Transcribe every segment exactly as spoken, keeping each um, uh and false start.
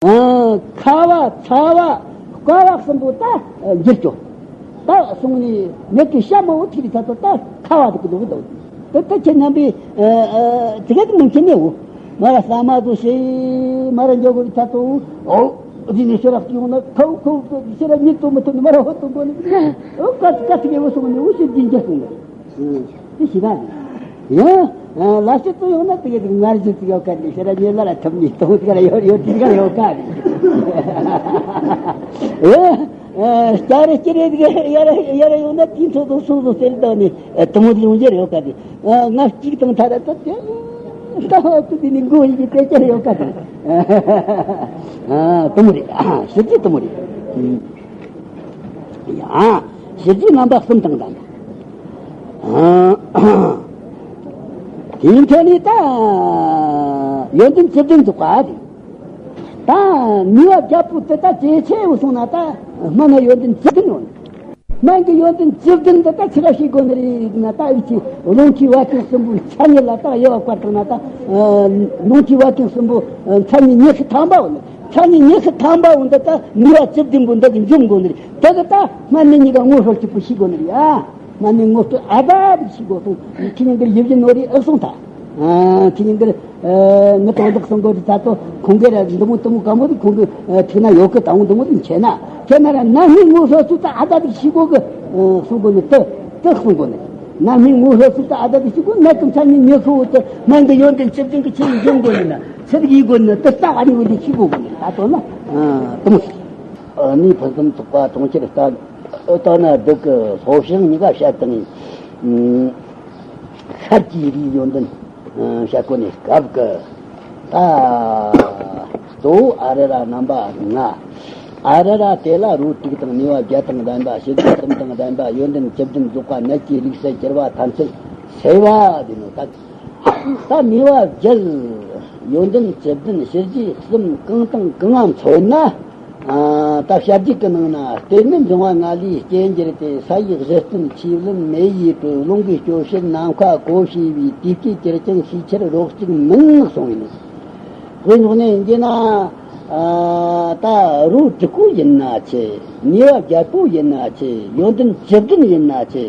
ཨ། ཁ་བ་ཚ་བ་བསྐ་བ་གསུམ་པོ་ད་འགྱུར་ཅོ། ད་སོང་ནས་མེད་ཀྱི་ཤ་མང་བོ་ཐིག་རི་ཚ་ཏོ་ད་ཁ་བ་དུ་གི་འདུག་གི་འདུག། དེ་ད་ཁྱེད་རྣམ་པས་ཨ་ཨ་དེ་ག་དུ་མི་མཁྱེན་ནས་འོ། མ་ར་ས་མ་དུ་ཤེས་མ་ར་འཇོག་གི་ཚ་ཏོ། འོ། དེ་ནས་ཤེས་རབ་ཀྱི་ཡོང་ན་ཁའུ་ཁའུ་ཏོ་ཤེས་རབ་ཉིད་དུ་མི་ཐུབ་ནི་མ་ར་ཧོ་ཏོ་གོ་ནི། འོ་ཀ་ཀ་ཐིག་གི་འོ་སོང་ནས་འོ་ཤེས་ཀྱིན་འཇོག་སོང་ནས། དེ་ཤེས་ན་ཡང་ལ་ཤི་ཏུ་ཡོང་ན་དེ་ག་དེ་ངར་ཞིག་ཅིག་ཡོད་ཀ་དེ་ཤེས་རབ་ཉིད་ལ་ལ་ཐུབ་ནི་སྟོང་ཅིག་ལ་ཡོད་ཡོད་ཅིག་ལ་ཡོད་ཀ་དེ། ཨེ། ཨ། སྐྱ་རེ་སྐྱི་རེ་དེ་ག་ཡར་ཡར་ཡོང་ན་དེའི་འཕྲོ་དུ་སོང་སོང་ཟེར་དང་ནི་དུ་མོ་དེ་ཡོང་རྒྱུ་རེད་ཡོད་ཀ་དེ། ང་གཅིག་དང་ཐ་ར་ད་དེ་ལྟ་བ་དུ་དེ་ནི་མགོ་ཡི་གི་དེ་ཅར་ཡོད་ཀ་དེ། དུ་མོ་རེད། ཤི་ཅི་དུ་མོ་རེད། ཡ། ཤི་ཅི་རྣམ་པ་གསུམ་དང་ལྡན་པ། དེའི་འཕྲོ་ནས་ད་ཡོན་ཏན་བཅུ་བདུན་འདུག་ག་དེ། ད་ནུས་པ་རྒྱལ་པོ་དེ་ད་ཇེ་ཆེ་བོ་སོང་ན་ད་སྨན་ན་ཡོན་ཏན་བཅུ་བདུན་ཡོད། སྨན་གྱི་ཡོན་ཏན་བཅུ་བདུན་འདི་ད་ཆི་ར་ཤེས་དགོས་ནི་རེད་ན། ད་ཨི་ཆི་རླུང་མཁྲིས་བད་ཀན་གསུམ་པོའི་མཚན་ཉིད་ལ་ད་དབྱེ་བ་བཀར་བཏང་ན་ད་རླུང་མཁྲིས་བད་ཀན་གསུམ་པོ་མཚན་ཉིད་ཉི་ཤུ་ཐམ་པ་འོ་ནི། མཚན་ཉིད་ཉི་ཤུ་ཐམ་པ་འོ་འདི་ད་ནུས་པ་བཅུ་བདུན་པོ་འདི་གི་འཇོམས་དགོས་ནི་རེད། དེ་གི་ད་སྨན་ནི་གཉིས་ཀ་ངོ་ཤོར་གཅིག་པུ་ཤེས་དགོས་ནི་རེད་ཨ། སྨན་ནི་ངོ་ཤོར་ཨ་ད་རེད་ཤེས་དགོས་སོང་། ཁྱི་ཉིན་འདིར་ཡིད་བཞིན་ནོར་རེ་ཨེ་སོང་ད། ཨ། ཁྱི་ཉིན་འདིར་ཨ་ངི་དོན་དག་སོང་དགོས་རེད་ད་དོ་ཁོང་གི་ར་འདི་མོ་དུ་མོ་ག་མོ་དེ་ཁོང་གི་ཨ་ཐུག་ན་ཡོད་གི་ད་འོང་དུ་མོ་དེ་མཁྱེན་ན་མཁྱེན་ན་ར་ན་སྨན་ངོ་ཤོར་ཚུལ་ད་ཨ་ད་རེད་ཤེས་དགོས་གི་ཨ་སོང་དགོས་ནི་དེ་དེ་སོང་དགོས་ནི། ན་སྨན་ངོ་ཤོར་ཚུལ་ད་ཨ་ད་རེད་ཤེས་དགོས། ན་གི་མཚན་ཉིད་ཉི་ཤུ་བོ་དེ་སྨན་གྱི་ཡོན་ཏན་བཅུ་བདུན་གྱི་ཆེད་འཇོམས་དགོས་ནི་ན་ཚེ་རིག་ཡིན་དགོས་ནི་དེ་ལྟ་བ་ནི་འོ་དེ་ཤེས་དགོས་གི་ནི་ད་དོ་ན་ཨ་དུ་མོ་ཤེས། ཨ་ནི་ཕུན་སུམ་ཚོགས་པ་གྲོང་ཁྱེར་ལྟ་ལྟ་ན་སྡུག་གི་ལྷོ་བྱང་གཉིས་ཀ་བཤད་དང་། ཤར་གྱི་རིའི་ཡོན་ཏན་བཤད་གོ་ནས་སྐབས་ཀྱི་ད་གཙོ་བོ་ཨ་རི་ར་རྣམ་པ་ལྔ། ཨ་རི་ར་དེ་ལ་རོ་དྲུག་དང་ནུས་པ་བརྒྱད་དང་ལྡན་པ་ཞི་རྒྱས་གསུམ་དང་ལྡན་པ་ཡོན་ཏན་བཅུ་བདུན་རྫོགས་པ་ནད་ཀྱི་རིགས་སུ་གྱུར་པ་ཐམས་ཅད་སེལ་བ་དེ་ནོ་ད། ད་ནུས་པ་བརྒྱད། ཡོན་ཏན་བཅུ་བདུན་ཞི་རྒྱས་གསུམ་གང་དང་གང་ངམ་མཚོན་ན། ཨ་ད་བཤད་རྒྱུད་ཀྱི་ནང་ན་ལྟེ་ནི་འབྱུང་བ་ལྔ་ལས་སྐྱེ་འགྱུར་ཏེ། ས་ཡི་གཞི་རྟེན་ཆུའི་བརླན་མེ་ཡི་དྲོད་རླུང་གི་སྐྱོ་ཤས་ནམ་མཁའ་གོ་ཤས་པའི་དུས་བསྐལ་གྱུར་ཅིང་ཤས་ཆེར་རོ་གཅིག་མིན་གསུངས་ཡིན། དཔེ་འཇོག་ནས་ཡིན་གྱི་ན། ཨ་ད་རོ་དྲུག་པོ་ཡིན་ན་ཆེ། ནུས་པ་བརྒྱད་པོ་ཡིན་ན་ཆེ། ཡོན་ཏན་བཅུ་བདུན་ཡིན་ན་ཆེ།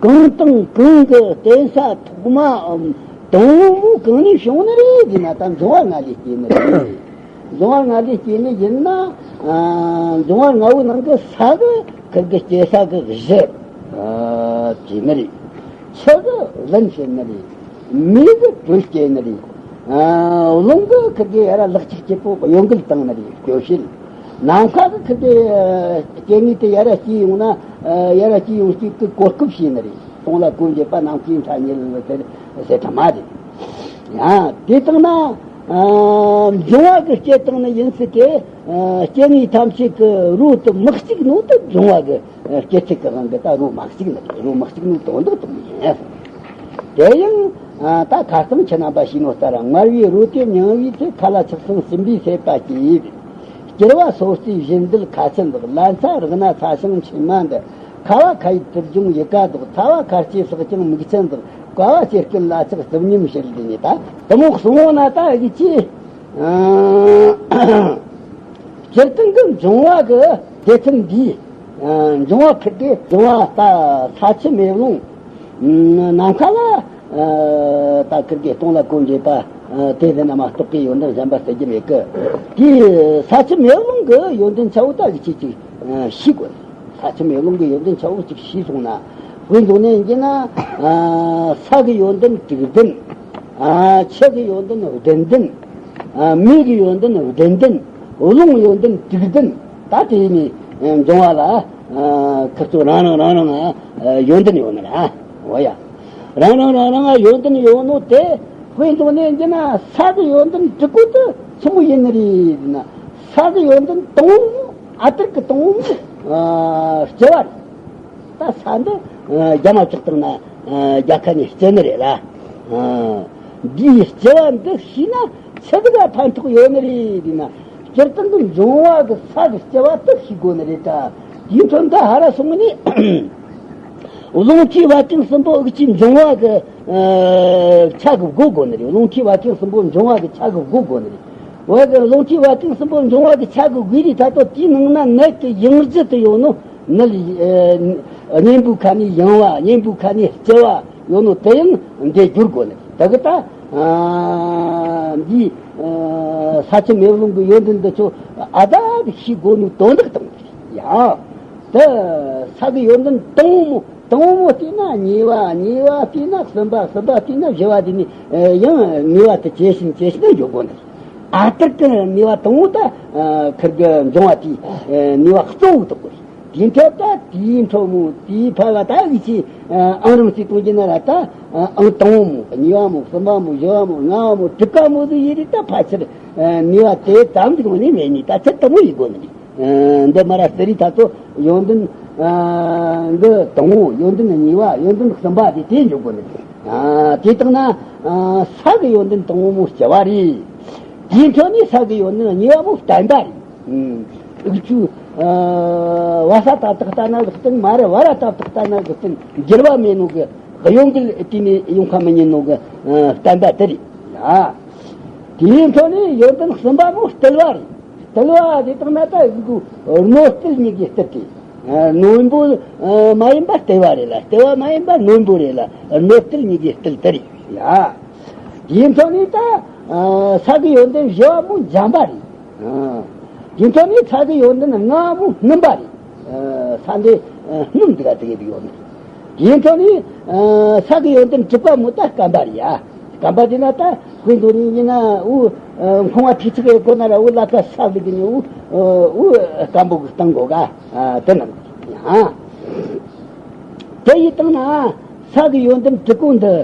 གང་དང་གང་གི་བརྟེན་ས་ཐོག་མའམ་དང་པོ་གང་ནས་བྱུང་ནི་རེད་ཟེར་ན་ད་འབྱུང་བ་ལྔ་ལས་སྐྱེས་ནི་རེད། འབྱུང་བ་ལྔ་ལས་སྐྱེས་ནི་ཡིན་ན། ཨ་འབྱུང་བ་ལྔ་བོའི་ནང་གི་ས་གི་ཁིར་གི་སྐྱེ་ས་གི་གཞི་ཨ་བྱས་ནི་རེད། ཆུ་གི་བརླན་བྱས་ནི་རེད། མེ་གི་དྲོད་སྐྱེས་ནི་རེད། ཨ་རླུང་གི་ཁིར་གི་ཡ་ར་ལག་ཆགས་སྐྱིད་པོ་གཡོ་འགུལ་བཏང་ནི་རེད། སྐྱོ་ཤས། ནམ་མཁའ་གི་ཁིར་གི་སྐྱེ་དངོས་དེ་ཡ་ར་སྐྱེས་ཡོང་ན་ཡ་ར་སྐྱེས་ཡོང་རྒྱུ་གི་གོ་སྐབས་བྱས་ནི་རེད། སྟོང་ལ་གོ་འབྱེད་པ་ནམ་མཁའི་མཐའ་རྙེད་ཟེར་ཟེར་ཐ་མ་རེད། ཡང་དེ་བཏང་ན་ཨ་འབྱུང་བ་གི་སྐྱེ་སྟངས་ནི་ཡིན་སྲིད་གི་ཨ་སྐྱེ་དངོས་ཐམས་ཅད་གི་རོ་དུ་མི་གཅིག་ནོ་དུ་འབྱུང་བ་གི་སྐྱེ་ཚུལ་གི་དབང་གིས་ད་རོ་མ་གཅིག་ནི་རོ་མི་གཅིག་ནི་དོན་དག་དུ་མི་ཡིན། དེ་ཡང་ད་ཁ་སང་ཁྱེད་རྣམ་པ་ཤེས་ནོ་ལྟར་མངར་བའི་རོ་དེ་མྱང་བའི་ཚེ་ཁ་ལ་ཆགས་སང་སྲིན་པོའི་སྲེད་པ་སྐྱེས། སྐྱུར་བ་སོ་སོའི་བཞིན་དུ་ཁ་ཆེན་དག་ལན་ཚྭ་རག་ན་ཚྭ་ཞིང་མཆིལ་མ་འདི། ཁ་བ་ཁ་ཡི་དུག་སྦྱོང་ཡི་ག་དག་ཚ་བ་ཁ་སྐྱེ་སྲེག་ཅིང་མིག་ཆུ་འཛག་ཀ་བ་སྐྱེ་རྐུན་ལ་ཆགས་རྩུབ་ཉམས་ཞི་ལ་ནི་ད་དུ་མོ་གསུང་བ་ན་ད་ཡི་ཅི། སྤྱིར་བཏང་གི་འབྱུང་བ་གི་སྡེ་ཚན་འདིའི། ཨ་འབྱུང་བ་ཁིར་གི་འབྱུང་བ་ད་ས་ཆུ་མེ་རླུང་། ནམ་མཁའ་ལ་ཨ་ད་ཁིར་གི་སྟོང་ལ་གོ་འབྱེད་པ་ཨ་དེ་ཟེར་ན་མ་གཏོགས་ཀྱི་ཡོན་ཏན་གཞན་པ་ཟེར་རྒྱུ་མེད་གི། དེའི་ས་ཆུ་མེ་རླུང་གི་ཡོན་ཏན་ཆ་བོ་ད་གི་ཅིག་ཅིག་ཨ་ཤེས་དགོས། ས་ཆུ་མེ་རླུང་གི་ཡོན་ཏན་ཆ་བོ་ཅིག་ཤེས་སོང་ན། དཔེ་འཇོག་ནས་ཡིན་གྱི་ན། ཨ་ས་གི་ཡོན་ཏན་དྲུག་ལྡན། ཨ་ཆུ་གི་ཡོན་ཏན་བདུན་ལྡན། ཨ་མེ་གི་ཡོན་ཏན་བདུན་ལྡན། རླུང་ཡོན་ཏན་དྲུག་ལྡན། ད་དེ་ནི་འབྱུང་བ་ལ་ཨ་ཁིར་ཚོ་རང་རང་རང་རང་ཨ་ཡོན་ཏན་ཡོད་ནི་ར། འོ་ཡ། རང་རང་རང་རང་ཡོན་ཏན་ཡོད་ནོ་དེ་དཔེ་འཇོག་ནས་ཡིན་གྱི་ན་ས་གི་ཡོན་ཏན་དྲུག་པོ་དེ་ཆི་མོ་ཡིན་ནི་རེད་ཟེར་ན། ས་གི་ཡོན་ཏན་དང་པོ་ཨ་ཏིར་གི་དང་པོ་ཨ་ལྕི་བ་རེད། ད་ས་འདི་ཨ་རྒྱ་མ་ཆགས་བཏང་ན་ཨ་རྒྱལ་ཁ་ནས་སྐྱེ་ནི་རེད་ལ། ཨ་འདིའི་ལྕི་བ་འདི་ཤེས་ན་ཆི་ཟིག་ག་ཕན་ཐོགས་ཡོད་ནི་རེད་ཟེར་ན། སྤྱིར་བཏང་གི་འབྱུང་བ་གི་ས་གི་ལྕི་བ་དེ་ཤེས་དགོས་ནི་རེད་ད། དེའི་འཕྲོ་འདི་ཧ་ར་སོང་ནི། རླུང་མཁྲིས་བད་ཀན་གསུམ་པོ་དབུགས་ཀྱི་འབྱུང་བ་གི་ཨ་ཆ་གི་བགོ་དགོས་ནི་རེད། རླུང་མཁྲིས་བད་ཀན་གསུམ་པོ་འབྱུང་བ་གི་ཆ་གི་བགོ་དགོས་ནི་རེད། བ་གི་རླུང་མཁྲིས་བད་ཀན་གསུམ་པོ་འབྱུང་བ་གི་ཆ་གི་དགོས་རིགས་ཐ་དོ་དེའི་ནང་ན་ནད་ཀྱི་ཡང་རྒྱུ་དུ་ཡོད་ནོ། ནད་ཨ་གཉེན་པོའི་ཁ་ནས་ཡང་བ། གཉེན་པོའི་ཁ་ནས་ལྕི་བ་ཡོད་ནོ་དེ་ཡང་འདི་བསྒྱུར་དགོས་ནི། ད་གི་ད་ཨ་འདི་ཨ་ས་ཆུ་མེ་རླུང་གི་ཡོན་ཏན་འདི་ཚོ་ཨ་ད་གི་ཤེས་དགོས་ནོ་དོན་དག་དང་། ཡ། དེ་ས་གི་ཡོན་ཏན་དང་པོ་མོ། དང་པོ་མོ་བལྟས་ན་གཉིས་པ། གཉིས་པ་བལྟས་ན་གསུམ་པ། གསུམ་པ་བལྟས་ན་བཞི་པ། དེ་ནས་ཡང་ནུས་པ་དེ་ཇེ་ཞན་ཇེ་ཞན་དུ་འགྲོ་དགོས་འདུག། ཨ་ཏར་གི་ནུས་པ་དང་པོ་ད་ཁིར་གི་འབྱུང་བ་དེའི་ནུས་པ་གཙོ་བོ་དག་གོ། དེའི་འཕྲོ་ད་དེའི་འཕྲོ་མོ་དེའི་ཕ་བ་ད་གི་ཆེ་ཨང་རིམ་སྲིད་གཏོང་རྒྱུ་ན་ར་ད་ཨང་དང་པོ་མོ། གཉིས་པ་མོ། གསུམ་པ་མོ། བཞི་པ་མོ། ལྔ་པ་མོ། དྲུག་པ་མོ་ཟིག་ཡིན་རིགས་ད་ཕལ་ཆེར་ནུས་པ་དེ་ཙམ་ཟིག་མ་ནས་མེད་ནི། ད་ཆེར་དུ་མོ་ཡིན་དགོས་ནི། འདི་མ་ར་སི་རི་ཐ་ཚོ་ཡོན་ཏན་འདི་དང་པོ། ཡོན་ཏན་གཉིས་པ། ཡོན་ཏན་གསུམ་པ་དེ་དེ་འཇོག་དགོས་ནི། དེ་དག་ན་ས་གི་ཡོན་ཏན་དང་པོ་མོ་ལྕི་བ་རེད། དེའི་འཕྲོ་ནས་ས་གི་ཡོན་ཏན་གཉིས་པ་མོ་བརྟན་པ་རེད། ཨུག་ཆུ་བ་ས་ཏག་ཏག་ལྟ་ན་གི་བརྟན་མ་རེད། བ་ར་ཏག་ཏག་ལྟ་ན་གི་བརྟན། འགྱུར་བ་མེད་ནོ་གི་གཡོ་འགུལ་དེ་ནས་ཡོང་ཁ་མི་ཉན་ནོ་གི་བརྟན་པ་དེ་རེད། ཡ། དེའི་འཕྲོ་ནས་ཡོན་ཏན་གསུམ་པ་མོ་རྟུལ་བ་རེད། རྟུལ་བ་དེ་དག་ན་ད་གཟུགས་རྣོ་རྟུལ་གཉིས་ཀྱི་རྟུལ་ཏེ། རྣོན་པོ་མ་ཡིན་པ་རྟུལ་བ་རེད་ལ། རྟུལ་བ་མ་ཡིན་པ་རྣོན་པོ་རེད་ལ། རྣོ་རྟུལ་གཉིས་ཀྱི་རྟུལ་དེ་རེད་ཡ། དེའི་འཕྲོ་ནས་ད་ས་གི་ཡོན་ཏན་བཞི་བ་མོ་འཇམ་པ་རེད། དེའི་འཕྲོ་ནས་ས་གི་ཡོན་ཏན་ལྔ་བ་མོ་སྣུམ་པ་རེད། ས་འདི་སྣུམ་འདི་ག་དེ་ག་དེ་ཡོད་ནི། དེའི་འཕྲོ་ནས་ས་གི་ཡོན་ཏན་དྲུག་པ་མོ་ད་སྐམ་པ་རེད་ཡ། སྐམ་པ་དེ་ན་ད་དཔེ་མདོ་ནས་ཡིན་ན་འུ་འཕོ་བ་ཐིག་ཚིག་གི་སྒོ་ན་ར་འུ་ལ་ཁ་ས་ལི་གི་ནི་འུ་འུ་སྐམ་པོ་གི་སྟེང་གོ་ག་དེ་ན་ཡ། དེ་ཡི་སྟེང་ན་ས་གི་ཡོན་ཏན་དྲུག་པོ་འདི་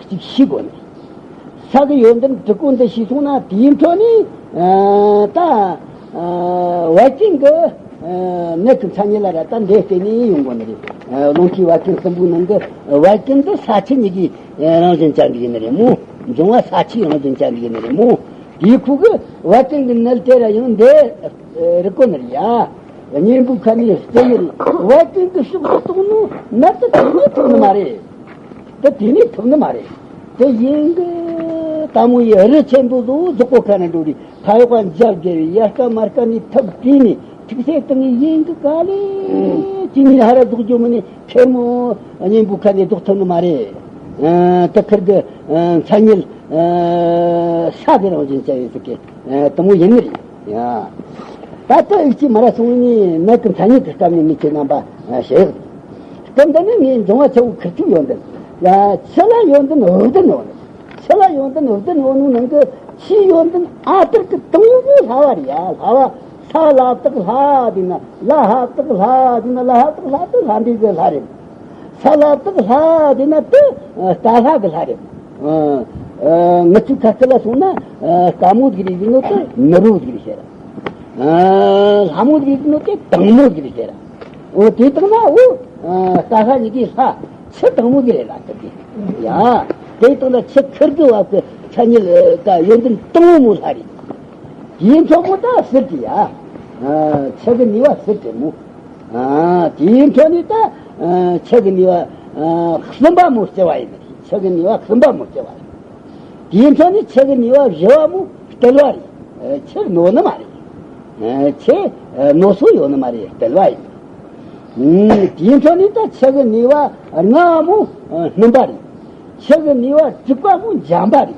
གཅིག་ཤེས་དགོས་ནི། ས་གི་ཡོན་ཏན་དྲུག་པོ་འདི་ཤེས་སོང་ན་དེའི་འཕྲོ་ནས་ད་བད་ཀན་གི་ནད་ཀྱི་མཚན་ཉིད་ལ་ར་ད་འདི་བལྟས་ནས་ཡོང་དགོས་ནི་རེད། རླུང་མཁྲིས་བད་ཀན་གསུམ་པོའི་ནང་གི་བད་ཀན་འདི་ས་ཆུ་གཉིས་ཀྱི་རང་བཞིན་ཅན་འདི་ཡིན་ནི་རེད་མོ། འབྱུང་བ་ས་ཆུའི་རང་བཞིན་ཅན་འདི་ཡིན་ནི་རེད་མོ། དེའི་ཁུག་གི་བད་ཀན་གི་ནད་དེ་ར་ཡང་འདི་རིག་གོ་ནི་རེད་ཡ། གཉེན་པོའི་ཁ་ནས་སྐྱེ་ཡུལ་བད་ཀན་གི་ཕྱོགས་སུ་གཏོང་ནོ་ནད་དེ་དེ་ནས་ཐུབ་ནི་མ་རེད། དེ་དེ་ནས་ཐུབ་ནི་མ་རེད། དེ་ཡིན་གི་དལ་མོ་ཡི་རི་ཆེན་པོ་ཟོ་རྫོགས་པོ་ཁ་ནས་འགྲོ་རེད། ཁ་གཡོག་པ་འཇབ་རྒྱལ་བའི་ཡལ་ག་མར་ག་ནས་ཐུབ་དུས་ནས་ཐུག་སེ་བཏང་ངི་ཡིན་གི་ག་ལེ། དེ་ནས་ཧ་ར་རྫོགས་རྒྱུ་མིན་ནི་ཁེར་མོ་གཉེན་པོའི་ཁ་ནས་རྫོགས་ཐུབ་ནི་མ་རེད། དེ་ཁིར་གི་མཚན་ཉིད་ས་གི་རང་བཞིན་ཅན་ཡིན་ཟིག་གི་དེ་མོ་ཡིན་ནི་རེད། ཡ། ད་ལྟ་ཨིག་ཅི་མ་ར་སོང་ནི་ནད་ཀྱི་མཚན་ཉིད་ཀྱི་སྐབས་ནས་མི་ཁྱེད་རྣམ་པ་ཞེས། སྐབས་འདི་ནི་ངས་འབྱུང་བ་ཆེ་བོ་ཁིར་ཆུ་ཡོན་ཏན། ཡ། ཆུ་ལ་ཡོན་ཏན་བདུན་ཡོད་ནི། ཆུ་ལ་ཡོན་ཏན་བདུན་ཡོད་ནི་ནང་གི་ཆུའི་ཡོན་ཏན་ཨ་ཏར་གི་དང་པོ་སླ་བ་རེད་ཡ། སླ་བ། ས་ལ་བཏགས་སླ་དེ་ན་ལ་ཧ་བཏགས་ལྷ་དེ་ན་ལ་ཧ་བཏགས་ལྷ་དེ་ལྷ་འདྲེ་གི་ལྷ་རེད། ས་ལ་བཏགས་ལྷ་དེ་ན་དེ་རྟ་ལྷ་གི་ལྷ་རེད། ཨ་ཨ་ང་ཚོའི་ཁ་སྐད་ལ་སོང་ན་ཨ་རྟ་མོ་ཟིག་རེད་ཟེར་ནོ་དེ་ནུ་རོ་ཟིག་རེད་ཟེར། ཨ་ལྷ་མོ་ཟིག་རེད་ཟེར་ནོ་དེ་དང་མོ་ཟིག་རེད་ཟེར། འོ་དེ་དང་ན་འོ་ཨ་རྟ་ལྷ་གཉིས་ཀའི་ལྷ་ཆུ་དང་མོ་ཟིག་རེད་ལ་དེ་གི་ཡ། དེ་དང་ན་ཆུ་ཁིར་གི་བབ་གི་མཚན་ཉིད་ཀ་ཡོན་ཏན་དང་མོ་ལྷ་རེད། དེའི་མཚོ་མོ་ད་ཟེར་གི་ཡ། ཨ་ཆུ་གི་ནུས་པ་ཟེར་དེ་མོ། ཨ་དེའི་འཕྲོ་ནས་ད་ཨ་ཆུ་གི་ནུས་པ་ཨ་གསུམ་པ་མོ་ལྕི་བ་ཡིན། ཆུ་གི་ནུས་པ་གསུམ་པ་མོ་ལྕི་བ་ཡིན། དེའི་འཕྲོ་ནས་ཆུ་གི་ནུས་པ་བཞི་བ་མོ་རྟུལ་བ་རེད། ཨ་ཆུ་རྣོ་ནི་མ་རེད། ཨ་ཆུ་ཨ་རྣོ་སོ་ཡོད་ནི་མ་རེད། རྟུལ་བ་ཡིན། ཨ་དེའི་འཕྲོ་ནས་ད་ཆུ་གི་ནུས་པ་ལྔ་བ་མོ་ཨ་སྣུམ་པ་རེད། ཆུ་གི་ནུས་པ་དྲུག་པ་མོ་འཇམ་པ་རེད།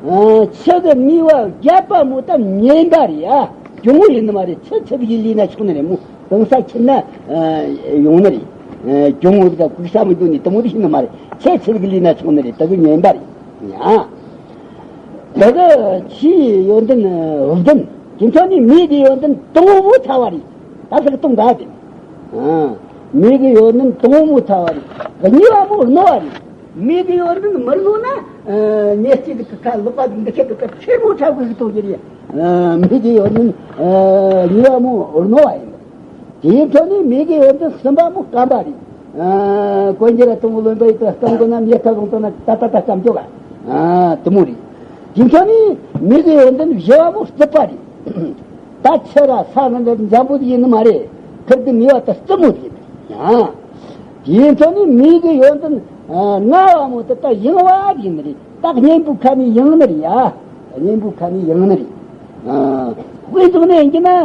ཨ་ཆུ་གི་ནུས་པ་བརྒྱད་པ་མོ་ད་ངན་པ་རེད་ཡ། གྱོང་བོ་ཡིན་ནི་མ་རེད། ཆུ་ཆུ་གི་ལུས་ན་ཆོག་ནི་རེད་མོ། གང་ས་ཁྱེར་ན་ཨ་ཡོང་ནི་རེད། ཨ་གྱོང་བོ་ད་ཁུག་ས་མི་འགྱོ་ནི་དེ་མོ་དེ་ཡིན་ནི་མ་རེད། ཆུ་ཆུ་གི་ལུས་ན་ཆོག་ནི་རེད། ད་གི་ངན་པ་རེད་ཡ། ད་གི་ཆུའི་ཡོན་ཏན་བདུན། དེ་འཕྲོ་ནས་མེ་གི་ཡོན་ཏན་དང་པོ་ཚ་བ་རེད། ད་ཚིག་སྟོང་འདྲ་དེ། ཨ་མེ་གི་ཡོན་ཏན་དང་པོ་ཚ་བ་རེད། གཉིས་པ་མོ་རྣོ་བ་རེད། མེ་གི་ཡོན་ཏན་མི་རྣོ་ན་ཨ་ཉེར་གཅིག་གི་ཁ་ལོག་པ་འདི་ཁྱེད་ཀྱི་ཁ་ཆེན་པོ་ཁྲ་གི་གི་གཏོང་གི་རེད། ཨ་མེ་གི་ཡོན་ཏན་ཨ་གཉིས་པ་མོ་རྣོ་བ་ཡིན། དེའི་འཕྲོ་ནས་མེ་གི་ཡོན་ཏན་གསུམ་པ་མོ་སྐམ་པ་རེད། ཨ་གོན་རྒྱུ་ར་དང་པོ་ལོན་པ་ཡི་ཏོ་སྐམ་དགོས་ན་མེ་ཁ་བཟུང་བཏང་ན་ཏ་ཏ་ཏ་སྐམ་འགྱོ་ག་ཨ་དེ་མོ་རེད། དེའི་འཕྲོ་ནས་མེ་གི་ཡོན་ཏན་བཞི་པ་མོ་རྩུབ་པ་རེད། ད་ཆུ་ར་ས་ར་འདྲ་འཇམ་པོ་ཡིན་ནི་མ་རེད། ཁིར་གི་ནུས་པ་ད་རྩུབ་མོ་ཡིན། ཡང་དེའི་འཕྲོ་ནས་མེ་གི་ཡོན་ཏན་ལྔ་པ་མོ་དེ་ད་ཡང་བ་ཡིན་ནི་རེད། ད་གཉེན་པོའི་ཁ་ནས་ཡང་ནི་རེད་ཡ། གཉེན་པོ་ཁ་ནས་ཡང་ནི་རེད། ཨ། དཔེ་བཞག་ནས་ཡིན་གྱི་ན། ཨ།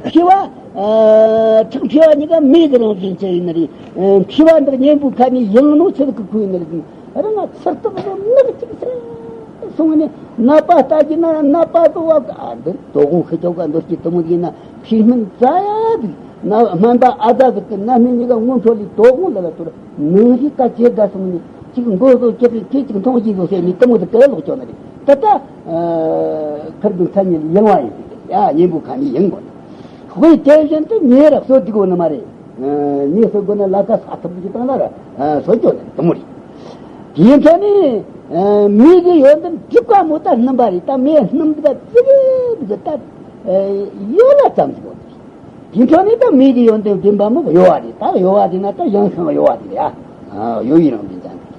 མཁྲིས་པ། ཨ། ཁྲག་མཁྲིས་པ་གཉིས་ཀ་མེ་གི་རང་བཞིན་ཅན་ཡིན་ནི་རེད། ཨ། མཁྲིས་པ་འདི་གཉེན་པོ་ཁ་ནས་ཡང་ནོ་ཚུལ་གི་ཁུ་ཡིན་ནི་རེད། རང་ང་ཚུར་ཐོག་ཏུ་ནག་ཅིག་ཚུར་སོང་ནས་ནད་པ་ལྟ་རྒྱུ་ན་ནད་པ་དུ་བ་ག་འདི་དོ་དགོང་ཤི་ཆོག་ག་འདོར་གྱི་དུ་མོ་ཡིན་ན་ཕྱིར་སྨན་རྩ་ཡ་འདུག་ན་སྨན་པ་ཨ་ཙ་གི་དུ་ན་སྨན་གཉིས་ཀ་སྔོན་འཕྲོ་ལས་དོ་དགོང་ལ་ལ་དུར་ནང་རིག་ག་ཇེ་དགའ་སོང་ནས་ཅིག་མགོ་བཟོ་ཅིག་གི་ཁྱེད་ཅིག་མཐོང་ཅིག་བཟོ་ཟེར་ནས་དུ་མོ་དུ་ག་ལོག་ཆོག་ནི་རེད། ད་ལྟ་ཁར་དུ་མཚན་ཉིད་ཡང་བ་ཡིན་ཟེར་ཡ་གཉེན་པོ་ཁ་ནས་ཡིན་དགོས་ནི། དཔེ་དེ་བཞིན་དུ་ཉེ་རབས་སོ་སྡིག་གོ་ནི་མ་རེད། ཨ། ངས་ཟེར་དགོས་ན་ལ་ཁ་ས་ཐུབ་ཀྱི་བཏང་ན་ར། ཨ། སོ་སྐྱོ་ནི་དུ་མོ་རེད། དེའི་འཕྲོ་ནས། ཨ། མི་གི་ཡོན་ཏན་དྲུག་པ་མོ་ད་སྣུམ་པ་རེད། ད་མེ་སྣུམ་འདི་ད་ཙི་གེ་འདི་གི་ད། ཨ། ཡོད་ལ་ཙམ་ཟིག་གོ། དེའི་འཕྲོ་ནས་ད་མི་གི་ཡོན་ཏན་བདུན་པ་མོ་གཡོ་བ་རེད། ད་གཡོ་བ་རེད་ན་ད་ཡང་སང་གཡོ་བ་རེད་ཡ། ཨ། གཡོ་བའི་རང་བདུན་ཙམ་ཟིག་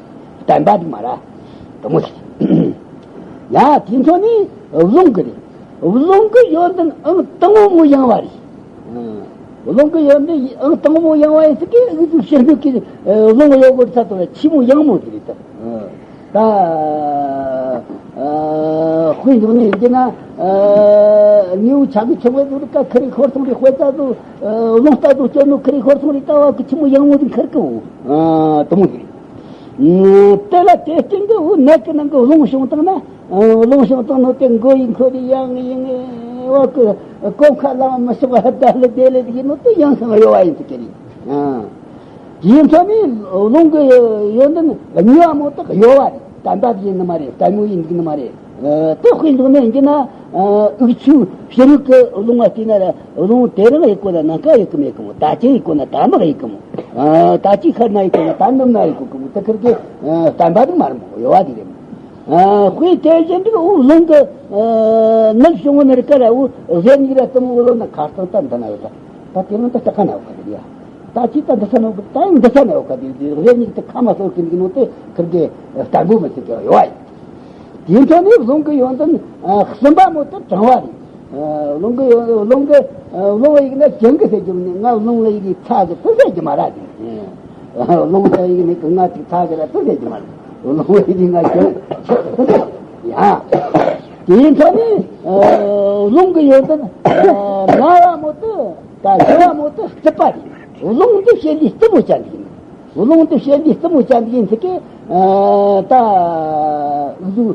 བསྟན་པ་འདུག་མ་ར། དུ་མོ་ཟིག་ཡ། དེའི་འཕྲོ་ནས་རླུང་གི་རེད། རླུང་གི་ཡོན་ཏན་ཨང་དང་པོ་མོ་ཡང་བ་རེད། རླུང་གི་ཡོན་ཏན་ཨང་དང་པོ་མོ་ཡང་བ་ཡིན་ཟེར་གི་ཨུ་ཚུགས་ཕྱིར་ཕུད་ཀྱི་རླུང་གི་ཡོད་དགོས་ཚ་དོ་ལ་ཆི་མོ་ཡང་མོ་དེ་རེད་ད། ད་དཔེ་འཇོག་ནས་ཡིན་གྱི་ན་ནེའུ་ཆ་གི་ཆུ་བས་དུ་རིག་ཀ་ཁ་རི་ཁོར་སོང་རི་དཔེ་ལྟ་དུ་རླུང་ལྟ་དུ་སྐྱོ་ནོ་ཁ་རི་ཁོར་སོང་རི་ལྟ་བ་གི་ཆི་མོ་ཡང་མོ་དེ་ཁར་གི་འོ་དུ་མོ་དེ་རེད། དེ་ལ་དེ་སྟེང་གི་འོ་ནད་ཀྱི་ནང་གི་རླུང་བྱུང་བཏང་ན། རླུང་བྱུང་བཏང་ནོ་དེ་མགོ་ཡི་འཁོར་ཡང་ཡིན་བ་གི་གོམ་ཁ་ལ་མི་ཤོག་པ་ད་ལ་དེ་ལ་ཡིན་ནོ་དེ་ཡང་སང་གཡོ་བ་ཡིན་དུ་ཀྱི་རེད། དེའི་འཕྲོ་ནས་རླུང་གི་ཡོན་ཏན་གཉིས་པ་མོ་དེ་གཡོ་བ་རེད། བསྟན་པ་ཡིན་ནི་མ་རེད། ལྟད་མོ་ཡིན་འདུག་ནི་མ་རེད། དེ་དཔེ་འཇོག་ནས་ཡིན་གྱི་ན། ཨུག་ཆུ་ཕྱི་རིག་གི་རླུང་བ་བལྟས་ན་ར་རླུང་དེ་རིང་ཡི་གོ་ན་ནམ་མཁའ་ཡི་གི་མེད་གི་མོ། ད་ཅི་ཡི་གོ་ན་ད་མག་ཡི་གི་མོ། ད་ཅི་ཤར་ན་ཡི་གོ་ན་ད་འདུམ་ན་ཡི་གོ་གི་མོ། དེ་ཁིར་གི་བསྟན་པ་འདུག་མ་རེད་མོ། གཡོ་བ་འདུག་རེད་མོ། དཔེ་དེ་བཞིན་དུ་འུ་རླུང་གི་ནད་བྱུང་བ་ནི་རིག་ག་ར་འུ་གཟེར་གཉིས་ར་གཏུམ་འུ་ལོ་ན་ཁ་སང་ད་འདི་ན་ཡོད་ད། ད་དེ་རིང་ད་ལྟ་ཁ་ན་ཡོད་ག་དེ་ཡ། ད་ཅི་ད་འདི་ས་ན་ཡོད་ག་ད་ཡང་འདི་ས་ན་ཡོད་ག་དེ་དེ་གཟེར་གཉིས་དེ་ཁ་མ་སོར་གི་འདུག་ནོ་དེ་ཁིར་གི་བསྟན་པོ་མི་ཚེ་གི་གཡོ་བ་ཡིན། དེའི་འཕྲོ་ནས་རླུང་གི་ཡོན་ཏན་གསུམ་པ་མོ་དེ་གྲང་བ་རེད། རླུང་གི་ཡོན་རླུང་གི་རླུང་བ་ཡིག་ན་གྱང་གི་ཟེར་རྒྱུ་མིན་ནི་ང་རླུང་བ་ཡིག་ནི་ཚ་གི་དེ་ཟེར་རྒྱུ་མ་ར་དེ། རླུང་བ་ཡིག་ནི་གི་ང་ཅིག་ཚ་གི་ར་དེ་ཟེར་རྒྱུ་མ་ར། རླུང་བ་ཡིག་ནི་ང་གྱང་དེ་ཟེར་རྒྱུ་ཡ། དེའི་འཕྲོ་ནས་རླུང་གི་ཡོན་ཏན་ལྔ་བ་མོ་དེ་ད་བཞི་བ་མོ་དེ་རྩུབ་པ་རེད། རླུང་འདི་བཤད་ལས་རྩུབ་མོ་ཅན་དེ་ཡིན། རླུང་དེ་བཤད་ལས་རྩུབ་མོ་ཅན་དེ་ཡིན་ཟེར་གི། ད་འུ་ཚོ་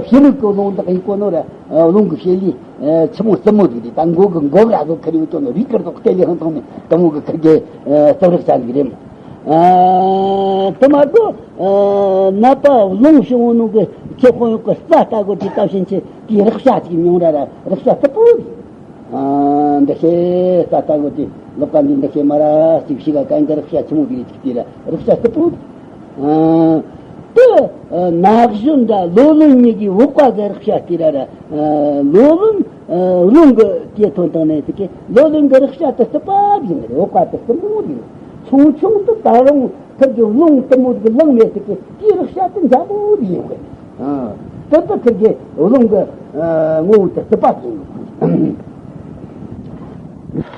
ཕྱི་རིག་གི་རླུང་དག་ཡིན་གོ་ནོ་ར་རླུང་གི་བཤད་ལས་ཆི་མོ་རྩུབ་མོ་དེ་རེད། ད་མགོ་གི་མགོ་ག་ཚོ་ཁ་རི་བུ་ཅོ་ནོ་རིག་གར་དོ་གཏེ་ལས་ཧང་ཐོང་ནས་དུ་མོ་གི་ཁ་གི་རྩུབ་རིག་ཅན་དེ་རེད། དེ་མ་གཏོགས་ནད་པ་རླུང་བྱུང་ནོ་གི་ཁྱེད་ཁོང་ཡོད་གི་རྩ་ལྟ་གོ་དེ་ལྟ་བཞིན་ཆེ་དེའི་རེག་བྱ་ཅིག་མྱོང་ར་ར་རེག་བྱ་རྩུབ་པོ་རེད། འདི་ཤེས་ས་ལྟ་བུ་དེ་ལོག་ག་འདི་འདི་ཤེས་མ་ར་ཅིག་ཤི་ག་གན་ག་རེག་བྱ་ཆི་མོ་དེ་ཅིག་དེ་ར་རེག་བྱ་རྩུབ་པོ། དེ་ན་གཞོན་འདྲ་ལོ་ལོན་གཉིས་ཀྱི་འོག་པ་གི་རེག་བྱ་དེ་ར་ར་ལོ་ལོན་རླུང་གི་སྐྱེ་ཐོན་དང་ནས་དེ་གི་ལོ་ལོན་གི་རེག་བྱ་དེ་རྩུབ་པ་ཡིན་རེད། འོག་པ་དེ་རྩུབ་པོ་ཡིན། ཆུང་ཆུང་དུ་ད་རུང་ཁིར་གི་རླུང་གཏི་མུག་གི་ལང་མེད་ཟེར་གི་དེའི་རེག་བྱ་དེ་འཇམ་པོ་དེ་ཡིན་དགོས། ཨ། དེ་ལྟར་ཁིར་གི་རླུང་གི་ཨ་ངོ་བོ་དེ་རྩུབ་པ་དེ་ཡིན་དགོས།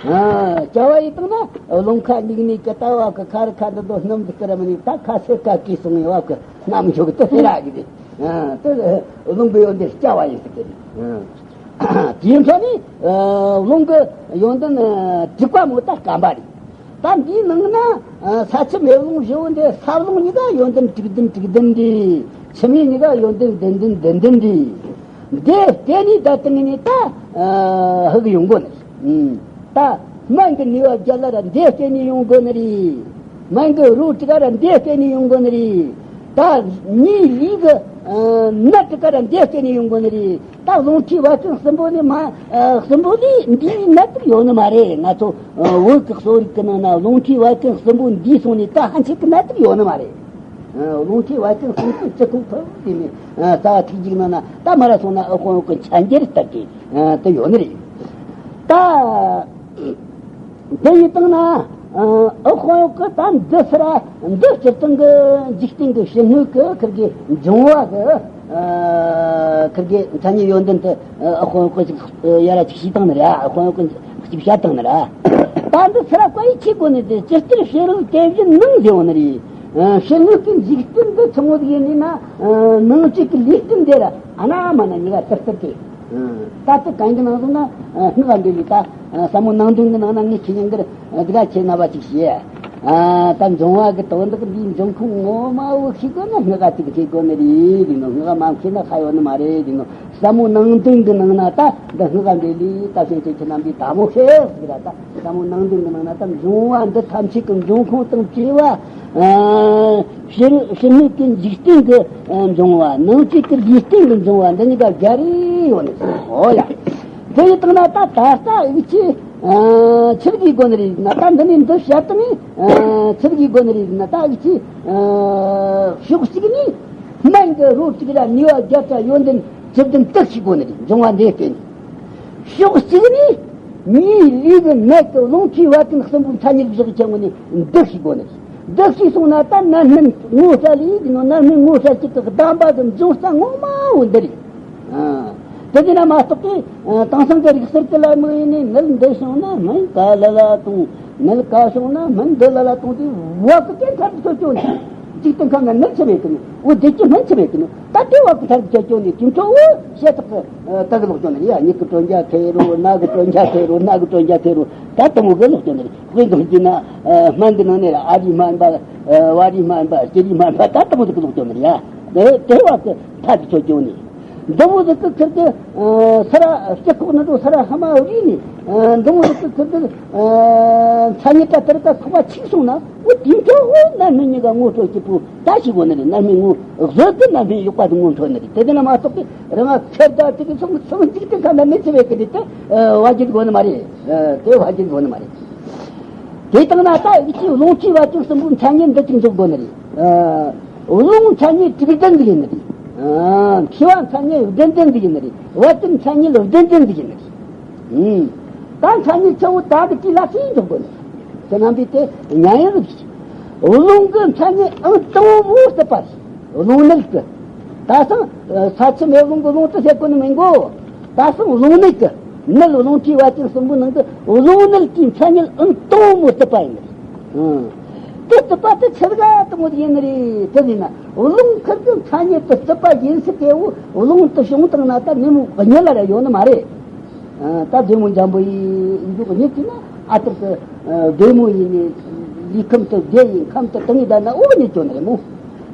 ཨ། བྱ་བ་ཡིན་དང་ན་རླུང་ཁ་ལུག་ནས་ཀྱི་ལྟ་བ་གི་ཁ་རི་ཁ་འདི་དོ་སྣུམ་འདི་ཀི་ར་མི་ནི་ད་ཁ་སེར་ཁ་གི་སོང་ཡོད་བ་གི་རྣམ་འཇོག་གི་དེ་སེ་ར་གི་དེ། ཨ། དེ་རླུང་གི་ཡོན་ཏན་བྱ་བ་ཡིན་ཟེར་གི་རེད། ཨ། དེའི་འཕྲོ་ནས་ཨ་རླུང་གི་ཡོན་ཏན་ཨ་དྲུག་པ་མོ་ད་སྐམ་པ་རེད། ད་འདིའི་ནང་ན་ཨ་ས་ཆུ་མེ་རླུང་བཞི་བོ་འདི་ས་རླུང་གཉིས་ཀ་ཡོན་ཏན་དྲུག་ལྡན་དྲུག་ལྡན་རེད། ཆུ་མེ་གཉིས་ཀ་ཡོན་ཏན་ལྡན་ལྡན་ལྡན་ལྡན་རེད། འདི་བརྟེན་ནས་ད་དེ་ནས་ད་ཨ་ཧུ་གི་ཡོང་གོ་ནི་རེད། ད་སྨན་གྱི་ནུས་པ་རྒྱལ་ལ་ར་འདི་བརྟེན་ནས་ཡོང་གོ་ནི་རེད། སྨན་གྱི་རོ་དྲུག་ར་འདི་བརྟེན་ནས་ཡོང་གོ་ནི་རེད། ད་མིའི་ལུས་ཀྱི་ཨ་ནད་དྲུག་ར་འདི་བརྟེན་ནས་ཡོང་གོ་ནི་རེད། ད་རླུང་མཁྲིས་བད་ཀན་གསུམ་པོ་ནི་མ་ཨ་གསུམ་པོ་ནི་འདིའི་ནད་དུག་ཡོད་ནི་མ་རེད། ང་ཚོ་ཨ་བོད་ཀྱི་གསོ་རིག་གི་ནང་ན་རླུང་མཁྲིས་བད་ཀན་གསུམ་པོ་འདིའི་སོང་ནས་ད་ཕན་ཆད་ཀྱི་ནད་དུག་ཡོད་ནི་མ་རེད། ཨ་རླུང་མཁྲིས་བད་ཀན་གསུམ་པོའི་སྤྱི་ཁོག་ཐོག་དེ་ནས་ཨ་རྩ་བ་ཐིག་གཅིག་ནང་ན་ད་མ་ར་སོང་ན་ཨ་ཁོང་གི་མཆན་རྒྱལ་ལྟར་གྱི་ཨ་དེ་ཡོད་ནི་རེད། ད། དེ་ཡིན་བཏང་ན། ཨ་ཁོང་གི་ད་འདི་སི་ར་འདི་སྤྱིར་བཏང་གི་འཇིག་རྟེན་གི་ཕྱི་སྣོད་ཀྱི་ཁིར་གི་འབྱུང་བ་གི་ཨ་ཁིར་གི་མཚན་ཉིད་ཡོན་ཏན་དུ་ཨ་ཁོང་གི་ཅིག་ཡ་ར་ཅིག་ཤེས་བཏང་ནི་རེད། ཨ་ཁོང་གི་ཅིག་བཤད་བཏང་ནི་རེད། ད་འདི་སི་ར་བཀའ་ཡིག་ཆེ་གོ་ནི་དེ་ཇི་ལྟར་ཕྱི་རོལ་དེ་བཞིན་ནང་ཟེར་བ་ནི་རེད། ཕྱི་དངོས་ཀྱི་འཇིག་རྟེན་འདི་ཆུང་ངུ་ཡིན་ནི་ན། ནང་བཅུད་ཀྱི་ལུས་རྟེན་འདི་ར་ཨ་ན་མ་ན་གཉིས་ཀ་ཏིར་ཏིར་ཏེ། ད་ལྟ་གང་གི་ནང་དུ་ན་སྔགས་འདི་ལས་ད་ཟབ་མོ་ནང་དོན་གྱི་ནང་ན་ངས་ཁྱེད་ཉིན་གར་འདི་ག་ཁྱེད་རྣ་བ་ཅིག་བཤད། ད་འབྱུང་བ་གི་དོན་དག་འདིའི་འབྱུང་ཁུངས་ངོ་མ་བོ་ཤེས་དགོས་ན་སྔགས་ཀ་ཅིག་ཤེས་དགོས་ནི་རེད་ཟེར་ནོ། སྔགས་མ་མཁྱེན་ན་ཧ་ཡོད་ནི་མ་རེད་ཟེར་ནོ། ཟབ་མོ་ནང་དོན་གྱི་ནང་ན་ད་འདི་སྔགས་འདི་ལས་ད་ཞིང་ཆེན་ཁྱེད་རྣམ་པས་ད་མོ་ཤེས་ཟེར་ར། ད་ཟབ་མོ་ནང་དོན་གྱི་ནང་ན་ད་འབྱུང་བ་འདི་ཐམས་ཅད་ཀྱི་འབྱུང་ཁུངས་དང་བཅས་པ། ཕྱི་ཕྱི་སྣོད་ཀྱི་འཇིག་རྟེན་གྱི་འབྱུང་བ། ནང་བཅུད་ཀྱི་ལུས་རྟེན་གྱི་འབྱུང་བ། འདི་གཉིས་ཀ་བརྒྱ་རེ་ཡོད་ནི། ཨོ་ཡ། དེ་ཡི་སྟེང་ན་ད་ད་ལྟ་འུ་ཆོས་ཆི་ཟིག་དགོས་ནི་རེད་ན། ད་འདི་ནས་འདི་བཤད་དུས་ནས་ཆི་ཟིག་དགོས་ནི་རེད་ན། ད་འུ་ཆོས་ཕྱོགས་གཅིག་ནས་སྨན་གྱི་རོ་གཅིག་ར་ནུས་པ་བརྒྱ་ཆ་ཡོན་ཏན་བཅུ་བདུན་དུ་ཤེས་དགོས་ནི་རེད། འབྱུང་བ་འདི་བརྟེན་ནས། ཕྱོགས་གཅིག་ནས་མིའི་ལུས་ཀྱི་ནད་ཀྱི་རླུང་མཁྲིས་བད་ཀན་གསུམ་པོའི་མཚན་ཉིད་བཞག་ཀྱང་ནི་འདི་ཤེས་དགོས་ནི། འདི་ཤེས་སོང་ན་ད་རྣམ་སྨིན་ངོ་སྤྲད་ལས་ཡིན་ནོ། རྣམ་སྨིན་ངོ་སྤྲད་ཀྱི་གདམས་པ་གི་འབྱུང་རྩ་ངོ་མ་བོ་འདི་རེད། དེ་དེ་ན་མ་གཏོགས་ཏེ། དེང་སང་གི་རིག་གསར་གྱི་ལ་དམིགས་ནས་ནད་འདི་བྱུང་ན་སྨན་ག་ལ་ལ་གཏོང་། ནད་ག་བྱུང་ན་སྨན་འདི་ལ་ལ་གཏོང་དུས་བ་གི་ཀྱེ་མཐར་ཐུག་ཆོ་ནི། འཇིག་རྟེན་ཁམས་ན་ནད་ཆི་མེད་ཀི་ནི། འོ་བདེ་སྐྱིད་སྨན་ཆི་མེད་ཀི་ནི། ད་དེ་བ་གི་མཐར་ཐུག་ཆོ་ནི་དེ་ཚོ་བོ་བཤད་ཐག་གི་ད་གི་ལོག་ཆོ་ནི་རེད་ཡ། མྱིག་གི་དྲོད་འཇའ་ཐེ་རོ། སྣ་གི་དྲོད་འཇའ་ཐེ་རོ། སྣ་གི་དྲོད་འཇའ་ཐེ་རོ། ད་དེ་མོ་གི་ལོག་ཆོ་ནི་རེད། དཔེ་འདོན་གྱི་ན་སྨན་གི་ནང་ནས་ར་ཨ་རིའི་སྨན་པ། བ་རིའི་སྨན་པ། སྤྱི་རིའི་སྨན་པ། ད་དེ་མོ་གི་ལོག་ཆོ་ནི་རེད་ཡ། དེ་དེ་བ་གི་མཐར་ཐུག་ཆོ་ནི། འདི་མོ་ཟིག་གི་ཁིར་གི་ས་ར་སྤྱི་ཁོག་ནང་དུ་ས་ར་ཧ་མ་རི་ནི། འདི་མོ་ཟིག་གི་ཁིར་གི་མཚན་ཉིད་ད་དེར་ད་ཁོག་པ་ཆིག་སོང་ན། འོ་དེ་ཚོ་འོ་རྣམ་སྨིན་གཉིས་ཀ་ངོ་སྤྲོད་ཀྱི་བུ་ད་ཞིག་གོ་ནི་རེད། རྣམ་སྨིན་ངོ་བཟོད་གི་རྣམ་སྨིན་གཡོག་པ་དེ་ངོ་འཕྲོད་ནི་རེད། དེ་དེ་ན་མ་གཏོགས་ཏེ་རང་ང་ཁེར་ད་དེ་གི་སོང་སོང་འཇིག་རྟེན་ཁམས་ན་མི་ཚེ་བས་གི་དེ་དེ་བ་རྒྱུད་གོ་ནི་མ་རེད། དེ་བ་རྒྱུད་གོ་ནི་མ་རེད། དེ་དང་ན་ད་ཡིད་ཀྱི་རླུང་མཁྲིས་བད་ཀན་གསུམ་པོའི་མཚན་ཉིད་འདི་གཅིག་འཇོག་དགོས་ནི་རེད། རླུང་མཚན་ཉིད་དྲུག་ལྡན་ཟིག་ཡིན་ནི་རེད། མཁྲིས་པ་མཚན་ཉིད་བདུན་ལྡན་ཟིག་ཡིན་ནི་རེད། བད་ཀན་མཚན་ཉིད་བདུན་ལྡན་ཟིག་ཡིན་ནི་རེད། ད་མཚན་ཉིད་ཆེ་བོ་ད་གི་དེ་ལ་ཅི་འཇོག་དགོས་ནི་རེད། དེ་རྣམ་པའི་དེ་ཉན་ཡང་རིགས་རླུང་གི་མཚན་ཉིད་ཨང་དང་པོ་སྲིད་པ་རེད། རླུང་ནད་ཀྱི། ད་སང་ས་ཆུ་མེ་རླུང་གི་རླུང་དུ་ཟེར་གོ་ནི་མིན་གོ། ད་སང་རླུང་ནད་ཀྱི་ནད། རླུང་མཁྲིས་བད་ཀན་གསུམ་པོའི་ནང་གི་རླུང་ནད་ཀྱི་མཚན་ཉིད་ཨང་དང་པོ་སྲིད་པ་ཡིན། ཨང་། དེ་སྲིད་པ་དེ་ཆི་ག་དེ་མོ་ཡིན་ནི་རེད། དེ་ཡིན་ན་རླུང་ཁིར་གི་མཚན་ཉིད་དེ་སྲིད་པ་ཡིན་སྲིད་དེ་བོ་རླུང་དེ་བྱུང་བཏང་ན་ད་ནད་མོ་གཉིད་ལ་ར་ཡོད་ནི་མ་རེད། ད་བདེ་མོ་འཇམ་པོ་ཡིན་འཇུག་གཉིད་ཀྱི་ན་ཨ་ཐུར་གི་བདེ་མོ་ཡིན་ནི། ལུས་ཁམས་དེ་བདེ་ཡིན། ཁམས་དེ་དང་ཡིན་ད་ན་འོ་གཉིད་ཀྱོ་ནི་རེད་མོ།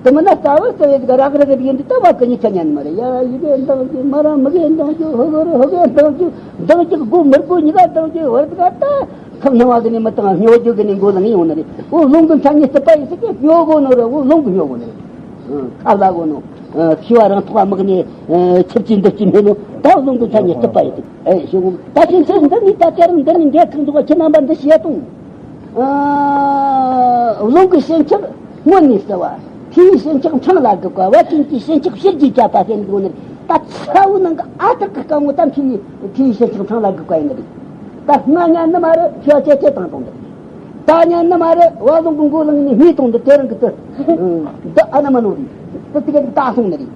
དེ་མིན་ན་རྩ་བར་རྩ་བའི་གི་རག་རག་གི་ཡིན་དུས་ད་བ་གི་གཉིད་ཆ་ཉན་ནི་མ་རེད་ཡ། ཡི་གེ་འདང་རྒྱུ་མ་ར་མི་གེ་འདང་རྒྱུ་ཧོ་གོ་རུ་ཧོ་གེ་འདང་རྒྱུ་འདང་རྒྱུ་དགུ་མི་དགུ་གཉིས་ཀ་འདང་རྒྱུ་བར་དུ་ད་ཁམས་སྣང་བ་གི་ནི་མི་བཏང་སྨྱོ་རྒྱུ་གི་ནི་མགོ་ལ་ངེས་ཡོང་ནི་རེད། འོ་རླུང་གི་མཚན་ཉིད་སྲིད་པ་ཡིན་ཟེར་གི་སྨྱོ་གོ་ནོ་ར་འོ་རླུང་གི་སྨྱོ་གོ་ནི་རེད། ཁ་ལ་གོ་ནོ། ཤི་བ་རང་ཐོག་མ་དམིགས་ནས་ཆིབས་ཀྱི་འདུག་ཀྱི་མེད་ནོ། ད་རླུང་གི་མཚན་ཉིད་སྲིད་པ་ཡིན་ཟེར། ཨེ་ཤོག་གུ་ད་ཕྱིན་ཆད་འདི་ནི་ད་དེ་རིང་འདི་ནི་འདྲེ་ཁང་འདུག་པ་ཁྱེད་རྣམ་པ་འདི་བཤད་དང་། རླུང་གི་ཞེན་ཆགས་སྔོན་ནས་སེལ་བ། མཁྲིས་པའི་ཞེན་ཆགས་འཕྲང་ལ་སྒུག་པ། བད་ཀན་གྱི་ཞེན་ཆགས་ཕྱིར་གྱིས་བཅད་པ་ཟེར་འདུག་ནི། ད་ཚ་བོའི་ནང་གི་ཨ་ཐུར་གི་སྐམ་པོ་ད་མཁྲིས་པའི་མཁྲིས་པའི་ཞེན་ཆགས་འཕྲང་ལ་སྒུག་པ་ཡིན་ནི་རེད། ད་སྔ་ཉལ་ནི་མ་རེད། ཁྱོད་ཅེ་ཅེ་བཏང་བཏང་འདུག་ད་ཉལ་ནི་མ་རེད། བ་ལུང་གི་མགོ་ལངས་ནས་སྨྲས་བཏང་འདུག་དེ་རིང་གི་དུ་འདི་ཨ་ན་མ་ནོ་རེད། དུ་དེ་ག་ད་སོང་ནི་རེད།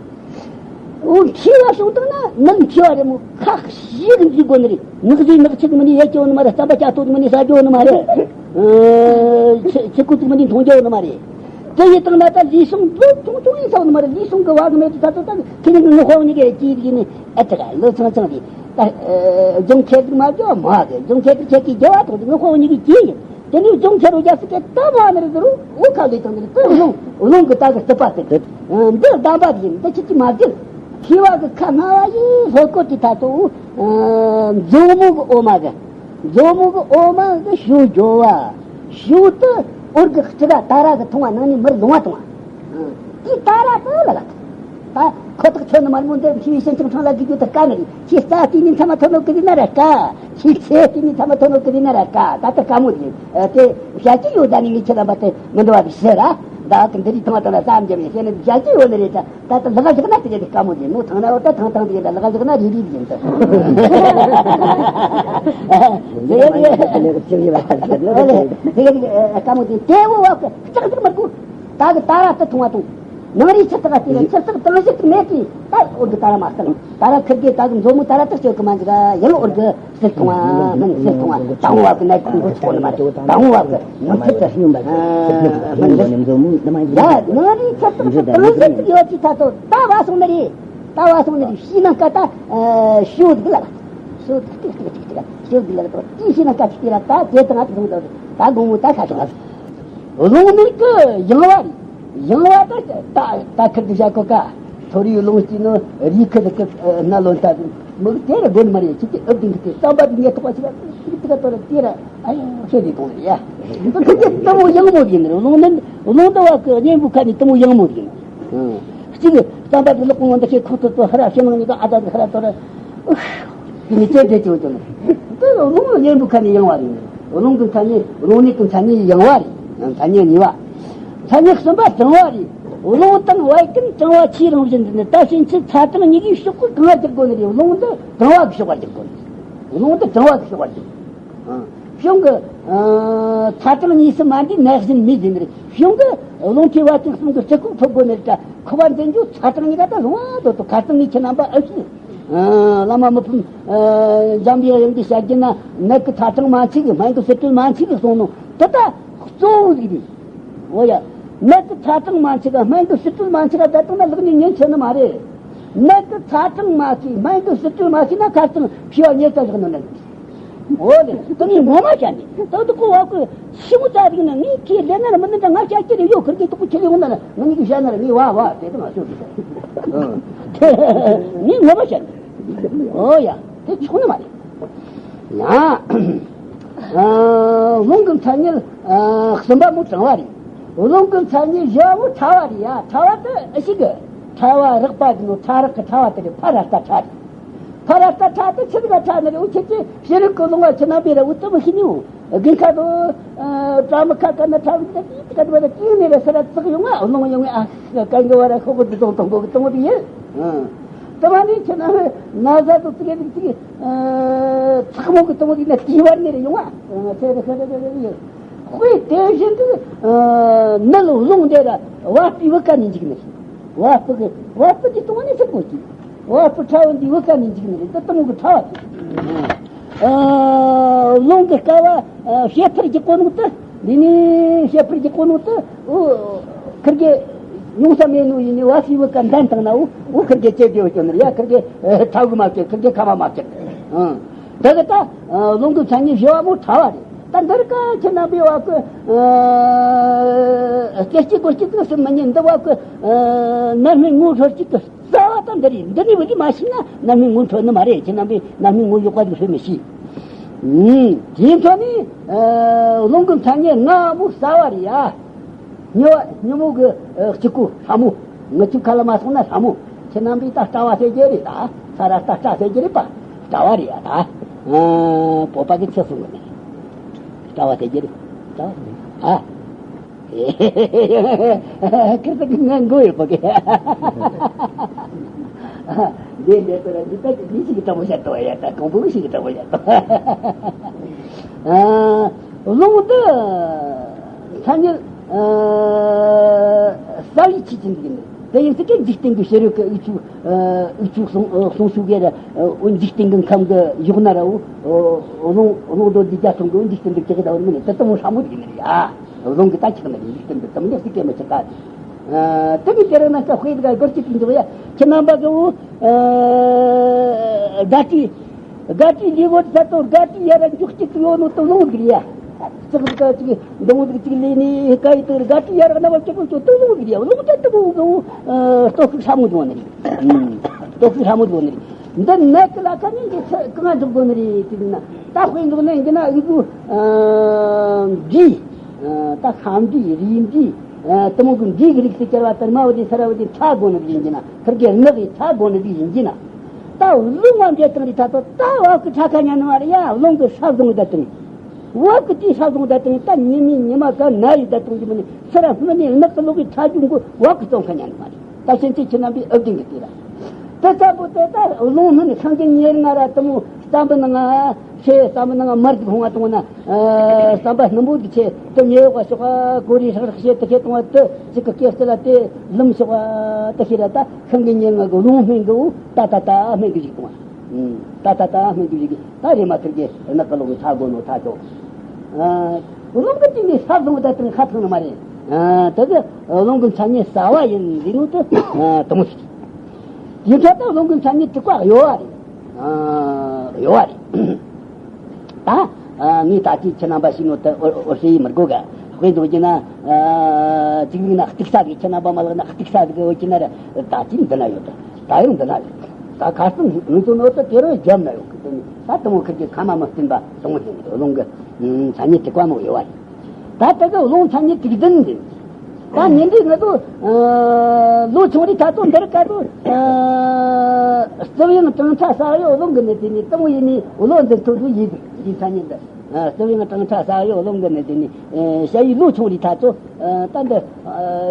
འོ་མཁྲིས་པ་བྱུང་བཏང་ན་ནད་མཁྲིས་པ་རེད་མོ། ཁ་ཞིག་འཇུས་དགོས་ནི་རེད། ནག་ཟིག་ནག་ཆུ་གི་མི་ནི་ཡེ་སྐྱོ་ནི་མ་རེད། རྩམ་པ་ལྕགས་ཐོག་གི་མི་ནི་ཟ་སྐྱོ་ནི་མ་རེད། ཆུ་ཆུ་ཁུ་ཚིག་མི་ནི་འཐུང་སྐྱོ་ནི་མ་རེད། དེ་ཡི་སྟེང་ན་ད་ལུས་ཟུངས་ལོ་ཆུང་ཆུང་ཡིན་ས་ནི་མ་རེད། ལུས་ཟུངས་གི་བག་མེད་དུ་ད་ད་ད་ཁྱི་ནི་ངུ་ཧོ་ཉི་གེ་ཀྱི་གི་ནི་ཨ་ཙི་ག་ལོ་ཆུང་ཆུང་དེ་ད་ལྗོངས་ཁྱེད་ཀྱི་མ་སྐྱོ་མ་གི་ལྗོངས་ཁྱེད་ཀྱི་ཁྱེད་ཀྱི་རྒྱལ་བ་ཐོག་ཏུ་ངུ་ཧོ་ཉི་གེ་ཀྱི་ཡིན། དེ་ནས་ལྗོངས་ཁྱེད་རོ་རྒྱ་སི་ཀེ་ད་མ་ནི་རེད་ཟེར་རོ། འོ་ཁ་ལས་དང་ནི་རེད། དེ་རླུང་རླུང་གི་ད་གི་རྩིབ་པ་དེ་འདི་གདམས་པ་དེ་ཡིན། འདི་ཁྱེད་ཀྱི་མ་བརྒྱུད་མཁྲིས་པ་གི་ཁ་སྣང་བ་ཡིན། ལྷོ་སྐོར་གྱི་ད་ལྟོ་འོ་མཛོ་མོ་གི་འོ་མ་གི་མཛོ་མོ་གི་འོ་མ་གི་ཞོ་རྒྱོ་བ། ཞོ་དུ་འོར་གི་སྤྱི་ད་ད་ར་གི་འཐུང་བ་ནང་ནས་མིར་ལོང་བ་འཐུང་བ། དེ་ད་ར་དུ་ལ་ལ་ད་ཁོ་ཐག་ཆོད་ནི་མར་མོ་འདི་ཕྱི་ཡི་ཞིང་ཆུང་ཁྲང་ལ་གི་རྒྱུ་དུ་དཀའ་ནི་རེད། ཁྱི་རྩ་དེ་ནི་མཐའ་མ་ཐོན་ནོ་གི་རེད་ན་ར་དཀའ། ཁྱི་ཚེ་དེ་ནི་མཐའ་མ་ཐོན་ནོ་གི་རེད་ན་ར་དཀའ། ད་ལྟ་དཀའ་མོ་རེད། དེ་བྱ་ཀྱི་ཡོད་ད་ནི་ངས་ཁྱེད་རྣམ་པ་དེ་མི་འདུག་བ་ཟེར་ར། ད་གི་འདི་རིགས་ཐང་དང་ལ་བསམ་རྒྱབ་ནས་བཤད་ནི་བྱ་ཀྱི་ཡོད་ནི་རེད། ད་ད་ལྟ་ལག་བཞག་ན་དེ་ག་དེ་དཀའ་མོ་རེད། མོ་ཐང་ན་འོ་ད་ཐང་ཐང་དེ་ག་ད་ལག་བཞག་ན་རིལ་རིལ་ཡིན་ད། དེ་ག་དེ་དཀའ་མོ་རེད། དེ་བོ་བ་ལྕགས་ཟིག་མར་གོ། ད་གི་ད་ར་ད་ཐུང་བ་ཐུང་། ནང་རིག་ཆུ་ཚགས་དེ་ལ་ཆུ་ཚགས་དང་བཞི་དང་ནས་ཀྱི་ད་འོར་གི་ད་ར་མ་སྟེང་ད་ར་ཁིར་གི་ད་གི་མཛོ་མོ་ད་ར་ཏག་སྤྱོད་གི་མ་འཇིག་ཡང་འོར་གི་ཟིལ་ཐུང་བ་མིན་ཟིལ་ཐུང་བ་དང་བ་གི་ནད་ཀྱི་མགོ་ཆག་ནི་མ་རེད། དང་བ་གི་ནང་ཚུད་དུ་ཡོང་པ་མིན་ཟིལ། ཡ་ནང་རིག་ཆུ་ཚགས་དང་བཞི་དང་ཡོད་ཀྱི་ད་ཚོ་ད་བ་སོང་ནི་རེད། ད་བ་སོང་ནི་རེད། ཤི་ན་ཀ་ད་ཤོད་གི་ལ་ཤོད་གི་ལ་ཤོད་གི་ལ་ཤོད་གི་ལ་ད་ཤི་ན་ཀ་ཅི་ལ་ད་དེ་དང་ང་ཚོ་ད་དགོང་མོ་ད་ཁ་ཤོག་རླུང་ནད་ཀྱི་ཡང་བ་རེད། ཡང་བ་ད་ད་ད་ཁིར་དུ་བཞག་གོ་ཀ་ཐོ་རིའི་རླུང་སྐྱིད་ནོ་རིའི་ཁུ་དུ་ཀི་སྣ་ལོན་ད་དུ་མི་དེ་ར་དགོན་མ་རེད། ཁྱི་དེ་ཨུབ་དིང་གི་དེ་རྩམ་པ་དུ་ཉེ་ཐོག་པ་ཞིག་ལ་ཏིག་ཏིག་ཏོ་ར་དེ་ར་ཨ་ཡོ་ཤེས་དེ་དོང་རེད་ཡ། འདི་ཁི་དེ་དུ་མོ་ཡང་མོ་ཡིན་རེད། རླུང་ནད་རླུང་ད་བ་ཀི་གཉེན་བུ་ཁ་ནས་དུ་མོ་ཡང་མོ་ཡིན། གཅིག་གི་རྩམ་པ་དུ་ལོག་གོང་འདི་ཁྱེད་ཁོ་ཐོ་ཐོ་ཧ་ར་ཤེས་ནང་ཉི་ག་ཨ་ད་དུ་ཧ་ར་ཐོ་ར། དེ་ནི་ཅེ་འདྲེ་ཅེ་བོ་ཅོ་ནི། དེ་རླུང་གཉེན་པོ་ཁ་ནས་ཡང་བ་རེད། རླུང་གི་མཚན་ཉིད་རླུང་ནད་ཀྱི་མཚན་ཉིད་ཡང་བ་རེད། མཚན་ཉིད་གཉིས་པ། མཚན་ཉིད་གསུམ་པ་གྲང་བ་རེད། རླུང་དང་བད་ཀན་གྲང་བ་ཆེས་རིང་བཞིན་དུ་ནི་ད་ཕྱིན་ཆད་ཚ་གྲང་གཉིས་ཀའི་ཕྱོགས་ཀྱི་གང་བ་གྱུར་དགོས་ནི་རེད། རླུང་འདི་གྲང་བ་གི་ཕྱོགས་པ་གྱུར་དགོས་ནི་རེད། རླུང་འདི་གྲང་བ་གི་ཕྱོགས་པ་གྱུར། གཞུང་གི་ཚ་གྲང་གཉིས་སུ་མ་འདྲེས་ནད་གཞན་མེད་ཟེར་ནི་རེད། གཞུང་གི་རླུང་མཁྲིས་བད་ཀན་གསུམ་གྱི་སྤྱི་ཁོག་ཕུད་དགོས་ནི་རེད། ད་ཁོ་པ་འཛིན་རྒྱུ་ཚ་གྲང་གཉིས་ཀ་ད་རླུང་བ་དོ་དོ་ཁ་རྩང་ངས་ཁྱེད་རྣམ་པ་ཨུ་ཤི། བླ་མ་མི་ཕམ་འཇམ་པའི་དབྱངས་ཀྱིས་བཤད་རྒྱུ་ན་ནད་ཀྱི་ཚ་གྲང་མ་མཆིས་གི་སྨན་གྱི་ཟུར་བྲོད་མ་མཆིས་གི་གསུངས་ནོ་དེ་ད་གཙོ་བོ་ཟིག་རེད། འོ་ཡ། ནད་ཀྱི་ཚ་གྲང་མ་མཆིས་གི་སྨན་གྱི་ཟུར་བྲོད་མ་མཆིས་ག་ད་དང་ན་ལག་ནས་ཉན་ཆེ་ནི་མ་རེད། ནད་ཀྱི་ཚ་གྲང་མ་མཆིས་སྨན་གྱི་ཟུར་བྲོད་མ་མཆིས་ན་ཁ་རྩང་ཤི་བ་ཉེ་ཙམ་བཞག་ནི་ནད། འོ་ལེ་དེ་ངས་ངོ་མ་བཤད་ནི་ད་དུ་ཁོ་བ་ཁོས་ཤི་མོ་ཙག་ཟིག་ན་ངས་ཁྱེད་ལས་ན་ར་མི་ནི་འདྲ་ང་བཤད་ཀྱི་རེད། ཡོད་ཁུར་གི་དུ་ཁོ་ཁྱེད་ལས་འོང་ན་ར་ང་གཉིས་ཀྱིས་བཤད་ན་ར་ངས་བ་བ་དེ་དང་ང་ཤོད་གི་ད་ངས་ངོ་མ་བཤད་ནི། འོ་ཡ་དེ་ཆོག་ནི་མ་རེད། ཡང་། རླུང་གི་མཚན་ཉིད་གསུམ་པ་མོ་གྲང་བ་རེད། རླུང་གི་མཚན་ཉིད་བཞི་བ་མོ་ཕྲ་བ་རེད་ཡ། ཕྲ་བ་དེ་ཨི་ཞིག་གི་ཕྲ་བ་རགས་པ་གི་ནོ་ཕྲ་རགས་གི་ཕྲ་བ་དེ་རེད། ཕ་ར་ལྟ་ཕྲ་རེད། ཕ་ར་ལྟ་ཕྲ་དེ་ཆི་ཟིག་ག་ཕྲ་ནི་རེད། འུ་ཆི་ཆི་ཤེས་རིག་གི་རླུང་བ་ཆི་ན་བེ་ར་འུ་ཏི་མི་ཤི་ནི་འུ་དགུན་ཁ་དུ་བྲ་མི་ཁ་ཀ་ན་ཕྲ་བི་ཏི་ཏི་ཀ་དུ་བ་ད་ཅི་ནི་རེད་ཟེར་ར་ཙིག་ཡོང་ང་རླུང་ཡོང་ངེ་ཨ་ཀ་གི་བ་ར་ཤོག་གི་དུ་དོང་དོང་གི་དོང་དུ་ཡིན། ད་མ་ནི་ཁྱེད་རྣམ་ན་ཟ་དུ་ཙི་གེ་ཙི་གེ་ཚག་མོ་གི་གཏོང་བ་དེ་ན་དེའི་བར་ནས་རེ་ཡོང་བ། ཚེ་རེ་ཤ་རེ་རེ་རེ་ཡོད། དཔེ་དེ་བཞིན་དུ་ནད་རླུང་དེ་ལ་བ་སྤུའི་བུ་ག་ནས་འཇིག་ནི་རེད། བ་སྤུ་གི་བ་སྤུ་དེ་གཏོང་བ་ནི་ཚིག་པོ་གཅིག་བ་སྤུ་ཕྲ་བ་འདིའི་བུ་ག་ནས་འཇིག་ནི་རེད། ད་གཏོང་གི་ཕྲ་བ་དེ། རླུང་གི་དཀའ་བ་བྱེད་ཕར་རྒྱག་གོ་ནོ་དེ། འདི་ནི་བཤད་པར་གྱི་གོ་ནོ་དེ་འུ་ཁིར་གེ་ཉུང་ས་མེད་ནོ་ཡིན་ནི་བ་སི་བུ་ཀ་འདན་བཏང་ན་འུ་འུ་ཁིར་གེ་ཅེ་དེ་འུ་སྐྱོ་ནི་ཡ། ཁིར་གེ་ཁྲ་གུ་མ་སྐྱོ། ཁིར་གེ་ཁ་མ་མ་སྐྱོ། ཨང་། དེ་གི་ད་རླུང་གི་མཚན་ཉིད་བཞི་བ་མོ་ཕྲ་བ་རེད། ད་འདིར་ཀ་ཁྱེད་རྣམ་པའི་བ་ཀི་སྐད་ཅིག་གོ་ཅིག་ཏུ་སུ་མི་ཉན་འདི་བ་ཀི་ནད་སྨན་ངོ་ཤོར་ཅིག་ཏུ། རྩ་བ་དང་འདི་རེད། འདི་ནི་བུ་དེ་མ་ཤེས་ན་རྣམ་སྨིན་ངོ་འཕྲོད་ནི་མ་རེད། ཁྱེད་རྣམ་པས་རྣམ་སྨིན་ངོ་ཡོག་པ་དེ་ཧྲུལ་མི་ཤེས། ཨུམ། དེའི་ཐོག་ནས་རླུང་གི་མཚན་ཉིད་ལྔ་མོ་ཟ་བ་རེད་ཡ། ཉི་བ་ཉི་མོ་གི་གཅིག་གོ་ལྷ་མོ། ངུ་ཆུ་ཁ་ལ་མ་སོང་ན་ལྷ་མོ། ཁྱེད་རྣམ་པས་ད་སྐྲ་བ་ཟེར་རྒྱུ་རེད། ད་ས་ར་ད་སྐྲ་ཟེར་རྒྱུ་རེད་པ། སྐྲ་བ་རེད་ཡ། ད་བོད་པ་གི་ཆི་གསུང་གི་ནི་སྐྲ་བ་ཟེར་རྒྱུ་རེད། སྐྲ་བ་ཟེར་རྒྱུ་རེད། ཨ། ཁིར་ཚང་གི་ང་མགོ་ཡོད་པ་གི། འདི་འདྲ་ལྟ་ར་འདི་ལྟ་གི་མི་ཞིག་གི་གྲོགས་པོ་བྱ་དོ་ཡ། ད་གང་པོ་ཞིག་གི་གྲོགས་པོ་བྱ་དོ། ཨ། རླུང་འདི་མཚན་ཉིད་ཨ་ཟ་བའི་ཆེད་ཀྱི་འདུག་ནི། དེ་ཡིན་ཚེ་གི་འཇིག་རྟེན་གྱི་ཕྱི་རོལ་གྱི་དབུགས་ཆུ་ཨ་དབུགས་ཆུ་གསུང་ཨ་གསུང་ཆོས་གི་ར་འཇིག་རྟེན་གྱི་ཁམས་གི་གཞོགས་ན་ར་འོ་རླུང་རླུང་རྡོ་རྗེ་རྒྱ་མཚོ་གི་འཇིག་རྟེན་འདི་ཅི་གི་ད་འོ་མིན་ནི་དེ་ལྟ་མོ་ཧྲ་མོ་འདུག་ནི་རེད་ཡ། རླུང་གི་ད་ཆགས་ནི་རེད། འཇིག་རྟེན་འདི་དམ་ཉག་གཅིག་གིས་མི་ཆགས་ད། དེ་གི་དེ་རིང་ན་ཀ་དཔེ་འདི་ག་སྒོར་གཅིག་གི་འཇོག་ཡ། ཁྱེད་རྣམ་པ་གི་འུ་དགའ་སྤྲོའི་དགའ་སྤྲོའི་ལུས་པོ་ཚ་དོ་དགའ་སྤྲོའི་ཡ་ར་འཇོག་གཅིག་གི་ཡོད་ནོ་དེ་རླུང་འདི་རེད་ཡ། ཙག་ཙག་ཅིག་འདོང་ཟིག་ཅིག་ལས་ནི་ཀ་ཡི་དེ་དགའ་སྤྲོའི་ཡ་ར་རྣ་བ་སྐྱིད་པོ་ཅོ་དེ་རླུང་འདི་རེད་ཡ། རླུང་དེ་དེ་བུ་གི་འུ་སྟོབས་ཤུགས་ཧྲ་མོ་འཇོག་ནི་རེད། སྟོབས་ཤུགས་ཧྲ་མོ་འཇོག་ནི་རེད། འདི་ནད་ཀྱི་ལ་ཁ་ནི་འདི་ཚེ་གང་འཇོག་དགོས་ནི་རེད་ཟེར་ན། ད་དཔེ་འཇོག་ནས་འདི་ན་ཨི་ཚུ་འབྲས། ད་ཤ་འབྲས་རིགས་འབྲས། དེ་མོ་གི་འབྲས་ཀྱི་རིགས་སུ་གྱུར་པ་དར་མ་བ་དེ་ས་ར་བ་དེ་ཕྲ་དགོས་ནི་ཡིན་གྱི་ན། ཁིར་གེ་ནག་གི་ཕྲ་དགོས་ནི་ཡིན་གྱི་ན། ད་རླུང་བ་འདྲེ་དང་རི་ཐ་ཏོ་ད་བ་གི་ཕྲ་ཁ་ཉན་ནི་མ་རེད་ཡ། རླུང་གི་ཧྲ་བཟུང་ད་དང་། བ་གི་དེ་ཧྲ་བཟུང་ད་དང་ད་ཉི་མའི་ཉི་མ་ག་ན་ཡི་ད་དང་གི་མི་ནི་ས་ར་སྨི་ནི་ནག་གི་ལོག་གི་ཕྲ་རྒྱུ་མགོ་བ་གི་བཙོང་ཁ་ཉན་ནི་མ་རེད། ད་ཕྱིན་ཆད་ཁྱེད་རྣམ་པས་ཨུ་དིང་གི་དེ་ར། དེ་ལྟ་བུ་དེ་ལྟར་རླུང་སྨིན་སངས་རྒྱས་ཉེར་ལྔ་ར་དེ་མོ་ ཟམ་པའི་ནང་ང་ཆེ། ཟམ་པའི་ནང་ང་མར་གྱི་ཕུང་བ་གཏོང་ན། ཟམ་པ་སྣུམ་པོ་གི་ཆེ་དུ་ཉེ་བ་ཤོག་གོ་རི་ཧྲག་ཧྲག་བྱེད་དུ་ཁྱེད་གཏོང་བ་དུ་གཅིག་གི་སྐེ་རྩེ་ལ་དེ་ལུམ་ཤོག་དུ་ཁྱེད་ར་ད་ཤིང་གི་ཉེ་ང་གི་རླུང་སྨན་གི་འུ་ད་ད་ད་སྨན་གི་ཞིག་གཏོང་བ། ད་ད་ད་སྨན་གི་ཞིག་ད་རེ་མ་ཐུར་གི་ནག་གི་ལོག་གི་ཚ་དགོ་ནོ་ཚ་ཆོག་རླུང་གི་དེ་ནས་ས་བཟུང་བ་ད་དུང་ཁ་ཐང་ནི་མ་རེད། དེ་གི་རླུང་གི་མཚན་ཉིད་གསལ་བ་ཡིན་ཟེར་ནོ་དུ་དུ་མོ་ཞིག་ཡིན་ཁྱད་ད་རླུང་གི་མཚན་ཉིད་དྲུག་པ་གཡོ་བ་རེད། ཨ་ཡོད་རེད། ད་ངས་ད་ཅི་ཁྱེད་རྣམ་པ་ཞིག་ནོ་ད་འོ་འོ་ཤེས་ཡིན་མི་དགོས་ག་དཔེ་འདོགས་ཀྱི་ན། ཅིག་ལུགས་ན་གཏུག་ས་ཟིག་ཁྱེད་རྣམ་པ་མ་ལག་ན་གཏུག་ས་ཟིག་འོ་ཀྱི་ན་ར། ད་ཅི་འདི་ན་ཡོད་ད། ད་ཡང་འདི་ན་ཡོད། ད་ཁ་སང་ངུ་ཚོ་ནོ་ད་དེ་རུ་རྒྱབ་ན་ཡོད་གི་དེ་ནི་ད་དུང་ཁིར་གྱི་ཁ་མ་མི་བསྟན་པ་དུང་དེ་ནི་རླུང་གི་མཚན་ཉིད་དྲུག་པ་མོ་ཡོད་རེད། ད་ལྟ་གི་རླུང་མཚན་ཉིད་དྲུག་ལྡན་འདི། ད་ཉིན་འདི་ང་ཚོ་ལོ་ཆུང་རིགས་ད་ཚོ་འདིར་ཀ་ཚོ་རྩིབ་ཡངས་གྲང་ཚ་ས་གཡོ་རླུང་གི་ནི་དེ་ནི་གཏུམ་ཡིན་ནི་ལོ་འདིར་ཐོག་ཏུ་ཡིན་འདི་མཚན་ཉིད་འདི། རྩིབ་ཡངས་གྲང་ཚ་ས་གཡོ་རླུང་གི་ནི་དེ་ནི་ཞ་ཡི་ལོ་ཆུང་རིགས་ད་ཚོ་ད་འདི་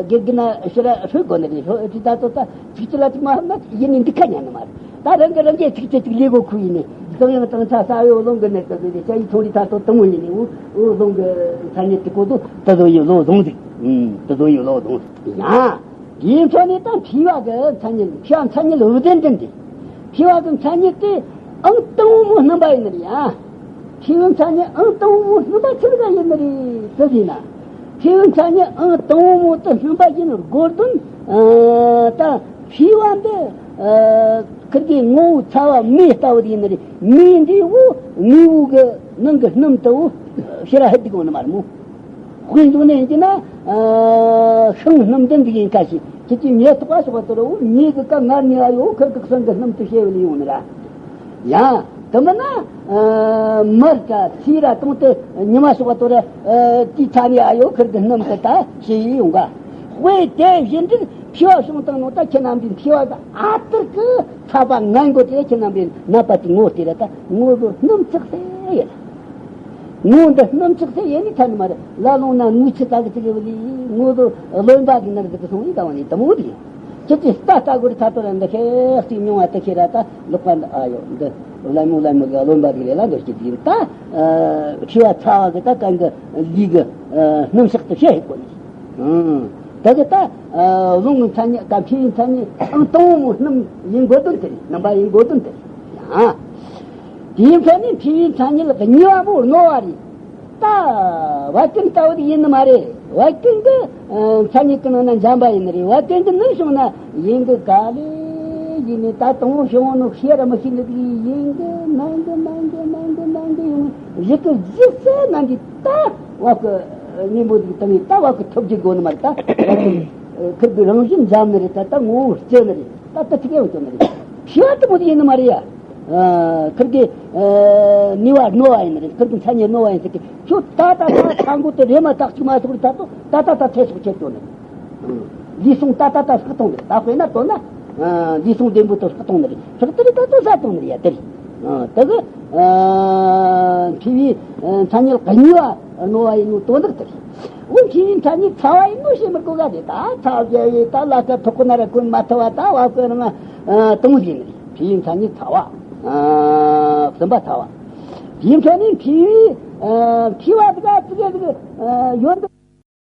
དགེ་རྒན་ན་ཕྱི་ར་ཧྲུལ་དགོ་ནི་རེད། ཧྲུལ་ད་ཚོ་ད། ཚིག་གཅིག་ལ་ཚིག་མ་ཧམ་ན་ཡིན་ནི་འདི་ཁ་ཉན་ནི་མ་རེད། ད་རང་གི་རང་གིས་ཚིག་གཅིག་ཅིག་ལས་གོ་ཁུ་ཡིན་ནི་གཙང་ཡང་གཙང་ཚ་ས་འོས་རླུང་གི་ནད་དུ་བཟོས་ཏེ་ཤ་ཡི་ཚོང་རིགས་ཐ་ཐོ་དུ་མོ་ཡིན་ནི་འུ་འུ་རླུང་གི་མཚན་ཉིད་དུ་གོ་དུ་དུ་བཟོ་ཡི་ལོ་བཟུང་ཟིག་དུ་བཟོ་ཡི་ལོ་བཟུང་ཟིག་ཡང་དེའི་འཕྲོ་ནས་ད་མཁྲིས་པ་གི་མཚན་ཉིད། མཁྲིས་པ་མཚན་ཉིད་ལུགས་ལྡན་ལྡན་ཏེ། མཁྲིས་པ་གི་མཚན་ཉིད་དེ་ཨང་དང་པོ་སྣུམ་པ་ཡིན་ནི་ཡང་། མཁྲིས་པའི་མཚན་ཉིད་ཨང་དང་པོ་སྣུམ་པ་ཆི་ཟིག་ཡིན་ནི་རེད་ཟེར་ན། མཁྲིས་པའི་མཚན་ཉིད་ཨང་དང་པོ་དེ་སྣུམ་པ་ཡིན་དགོས་དོན། ད་མཁྲིས་པ་འདི་ཁིར་གི་ངོ་བོ་ཚ་བ་མེ་ལྟ་བུ་ཡིན་ནི་རེད། མེ་འདི་བོ་དངོས་པོ་གི་ནང་གི་སྣུམ་དུ་བོ་ཕྱིར་ཧད་དེ་གོ་ནི་མ་རེད་མོ། དཔེ་འཇོག་ནས་ཡིན་གྱི་ན། ཤིང་སྣུམ་ལྡན་འདི་ཡིན་ཁ་ཞིག་ཁྱེད་ཀྱིས་ཉེ་ཐོག་པ་སོགས་པ་དོར་བོ་ཉེ་གི་ཀ་ངར་ཉེ་ཨ་ཡོ་ཁིར་གི་སང་གི་སྣུམ་དུ་ཤེས་བ་ལས་ཡོང་ནི་ར། ཡང་དུ་མིན་ན། མར་ག་ཚིག་ར་གཏོང་སྟེ་ཉི་མ་སོགས་པ་དོ་ར། དེའི་ཚ་ནི་ཨ་ཡོ་ཁིར་གི་སྣུམ་དུ་ད་ཤེས་ཡི་ཡོང་ག་དཔེ་དེ་བཞིན་དུ་མཁྲིས་པ་བྱུང་དང་ནོ་ད་ཁྱེད་རྣམས་ཀྱི་མཁྲིས་པ་ག་ཨ་ཏིར་གི་ཚ་བ་ངན་གོ་དེ་ཁྱེད་རྣམས་པའི་ནད་པ་དེ་ངོ་དེ་ར་ད་ངོ་གི་སྣུམ་ཚགས་སེ་ཡོད། ངོ་འདི་སྣུམ་ཚགས་སེ་ཡེ་ནི་ཐ་ནི་མ་རེད། ལ་ལོང་ན་ངུ་ཆི་ད་གི་ཅི་གི་བ་ལི་ངོ་དུ་རློན་པ་གི་ནར་གི་སོང་ཡི་ད་བ་ནི་དུ་མོ་དི། ཁྱེད་ཀྱི་ལྟ་ལྟ་གོ་རི་ཐ་ཏོ་ར་འདི་ཁེ་ཅིག་མྱོང་བ་དུ་ཁེ་ར་ད་ལོག་པ་འདི་ཨ་ཡོ་འདི་ལ་མོ་ལ་མོ་གི་རློན་པ་གི་རེ་ལ་འདི་ཁྱེད་ཀྱི་ད་མཁྲིས་པ་ཚ་བ་གི་ད་གང་གི་ལི་གི་སྣུམ་ཞག་ཏུ་ཤེས་ཧེ་གོ་ནི། ད་གི་ད་རླུང་གི་མཚན་ཉིད་ཀ་མཁྲིས་པའི་མཚན་ཉིད་ཨང་དང་པོ་སྣུམ་ཡིན་དགོས་དོན་དེ་རེད། སྣུམ་པ་ཡིན་དགོས་དོན་དེ་རེད། ཡང་། དེའི་འཕྲོ་ནས་མཁྲིས་པའི་མཚན་ཉིད་གཉིས་པ་མོ་རྣོ་བ་རེད། ད་བད་ཀན་ལྟ་བུ་ཡིན་ནི་མ་རེད། བད་ཀན་གི་མཚན་ཉིད་ཀྱི་ནང་ན་འཇམ་པ་ཡིན་ནི་རེད། བད་ཀན་གི་ནུབ་བྱུང་ན་ཡིན་གི་ག་ལེ་ཡིན་ནི་ད་དང་པོ་བྱུང་ནོ་ཤེས་ར་མི་ཤེས་ནི་དེ་ཡིན་གི་ནང་གི་ནང་གི་ནང་གི་ནང་གི་ཡོང་བཞི་གི་བཞི་ཚེ་ནང་གི་ད་བ་གི་གཉེན་པོ་དེ་དང་ད་བ་གི་ཐོབ་རྒྱུ་དགོས་ནི་མ་རེད། ད་བ་གི་ཁིར་གི་རང་བཞིན་འཇམ་ནི་རེད། ད་ད་ངོ་བོ་རྩེ་ནི་རེད། ད་ད་ཐིག་ཡོད་ནི་རེད། ཤི་བ་དེ་མོ་དེ་ཡིན་ནི་མ་རེད་ཡ། ཁིར་གི་ནི་བ་རྣོ་བ་ཡིན་ནི་རེད། ཁིར་གི་མཚན་ཉིད་རྣོ་བ་ཡིན་ཟེར་གི་ཁྱོད་ད་ད་ད་ཚ་མགོ་དེ་རེ་མ་ཐག་ཅིག་མ་ཐུག་རེད། ད་ད་ད་ད་ཚེ་སྲོག་ཆད་དོ་ནི་རེད། ལུས་ཟུངས་ད་ད་ད་སྲོག་གཏོང་ནི་རེད། ད་དཔེར་ན་དོ་ན་ལུས་ཟུངས་ལྡན་པོ་དེ་སྲོག་གཏོང་ནི་རེད། སྲོག་དེ་རེད། ད་དོ་ཟ་གཏོང་ནི་རེད་ཡ་དེ་རེད། དེ་གི་མཁྲིས་པའི་མཚན་ཉིད་གཉིས་པ་རྣོ་བ་ཡིན་ནོ་དོན་དག་དེ་རེད། འོ་མཁྲིས་པའི་མཚན་ཉིད་ཚ་བ་ཡིན་ནོ་ཤེས་མི་དགོས་ག་དེ་ད་ཚ་བ་བྱས་ཡོད་ད་ལ་ཁ་ཐོག་ཁོ་ན་ར་ཀུན་མ་ཐུབ་བ་ད་བ་ཀུན་རང་དང་ཡིན་ནི་མཁྲིས་པའི་མཚན་ཉིད་ཚ་བ། གསུམ་པ་ཚ་བ། དེའི་འཕྲོ་ནས་མཁྲིས་པའི་མཁྲིས་པ་དེ་ག་དེ་ག་དེ་ག་ཡོན་ཏན།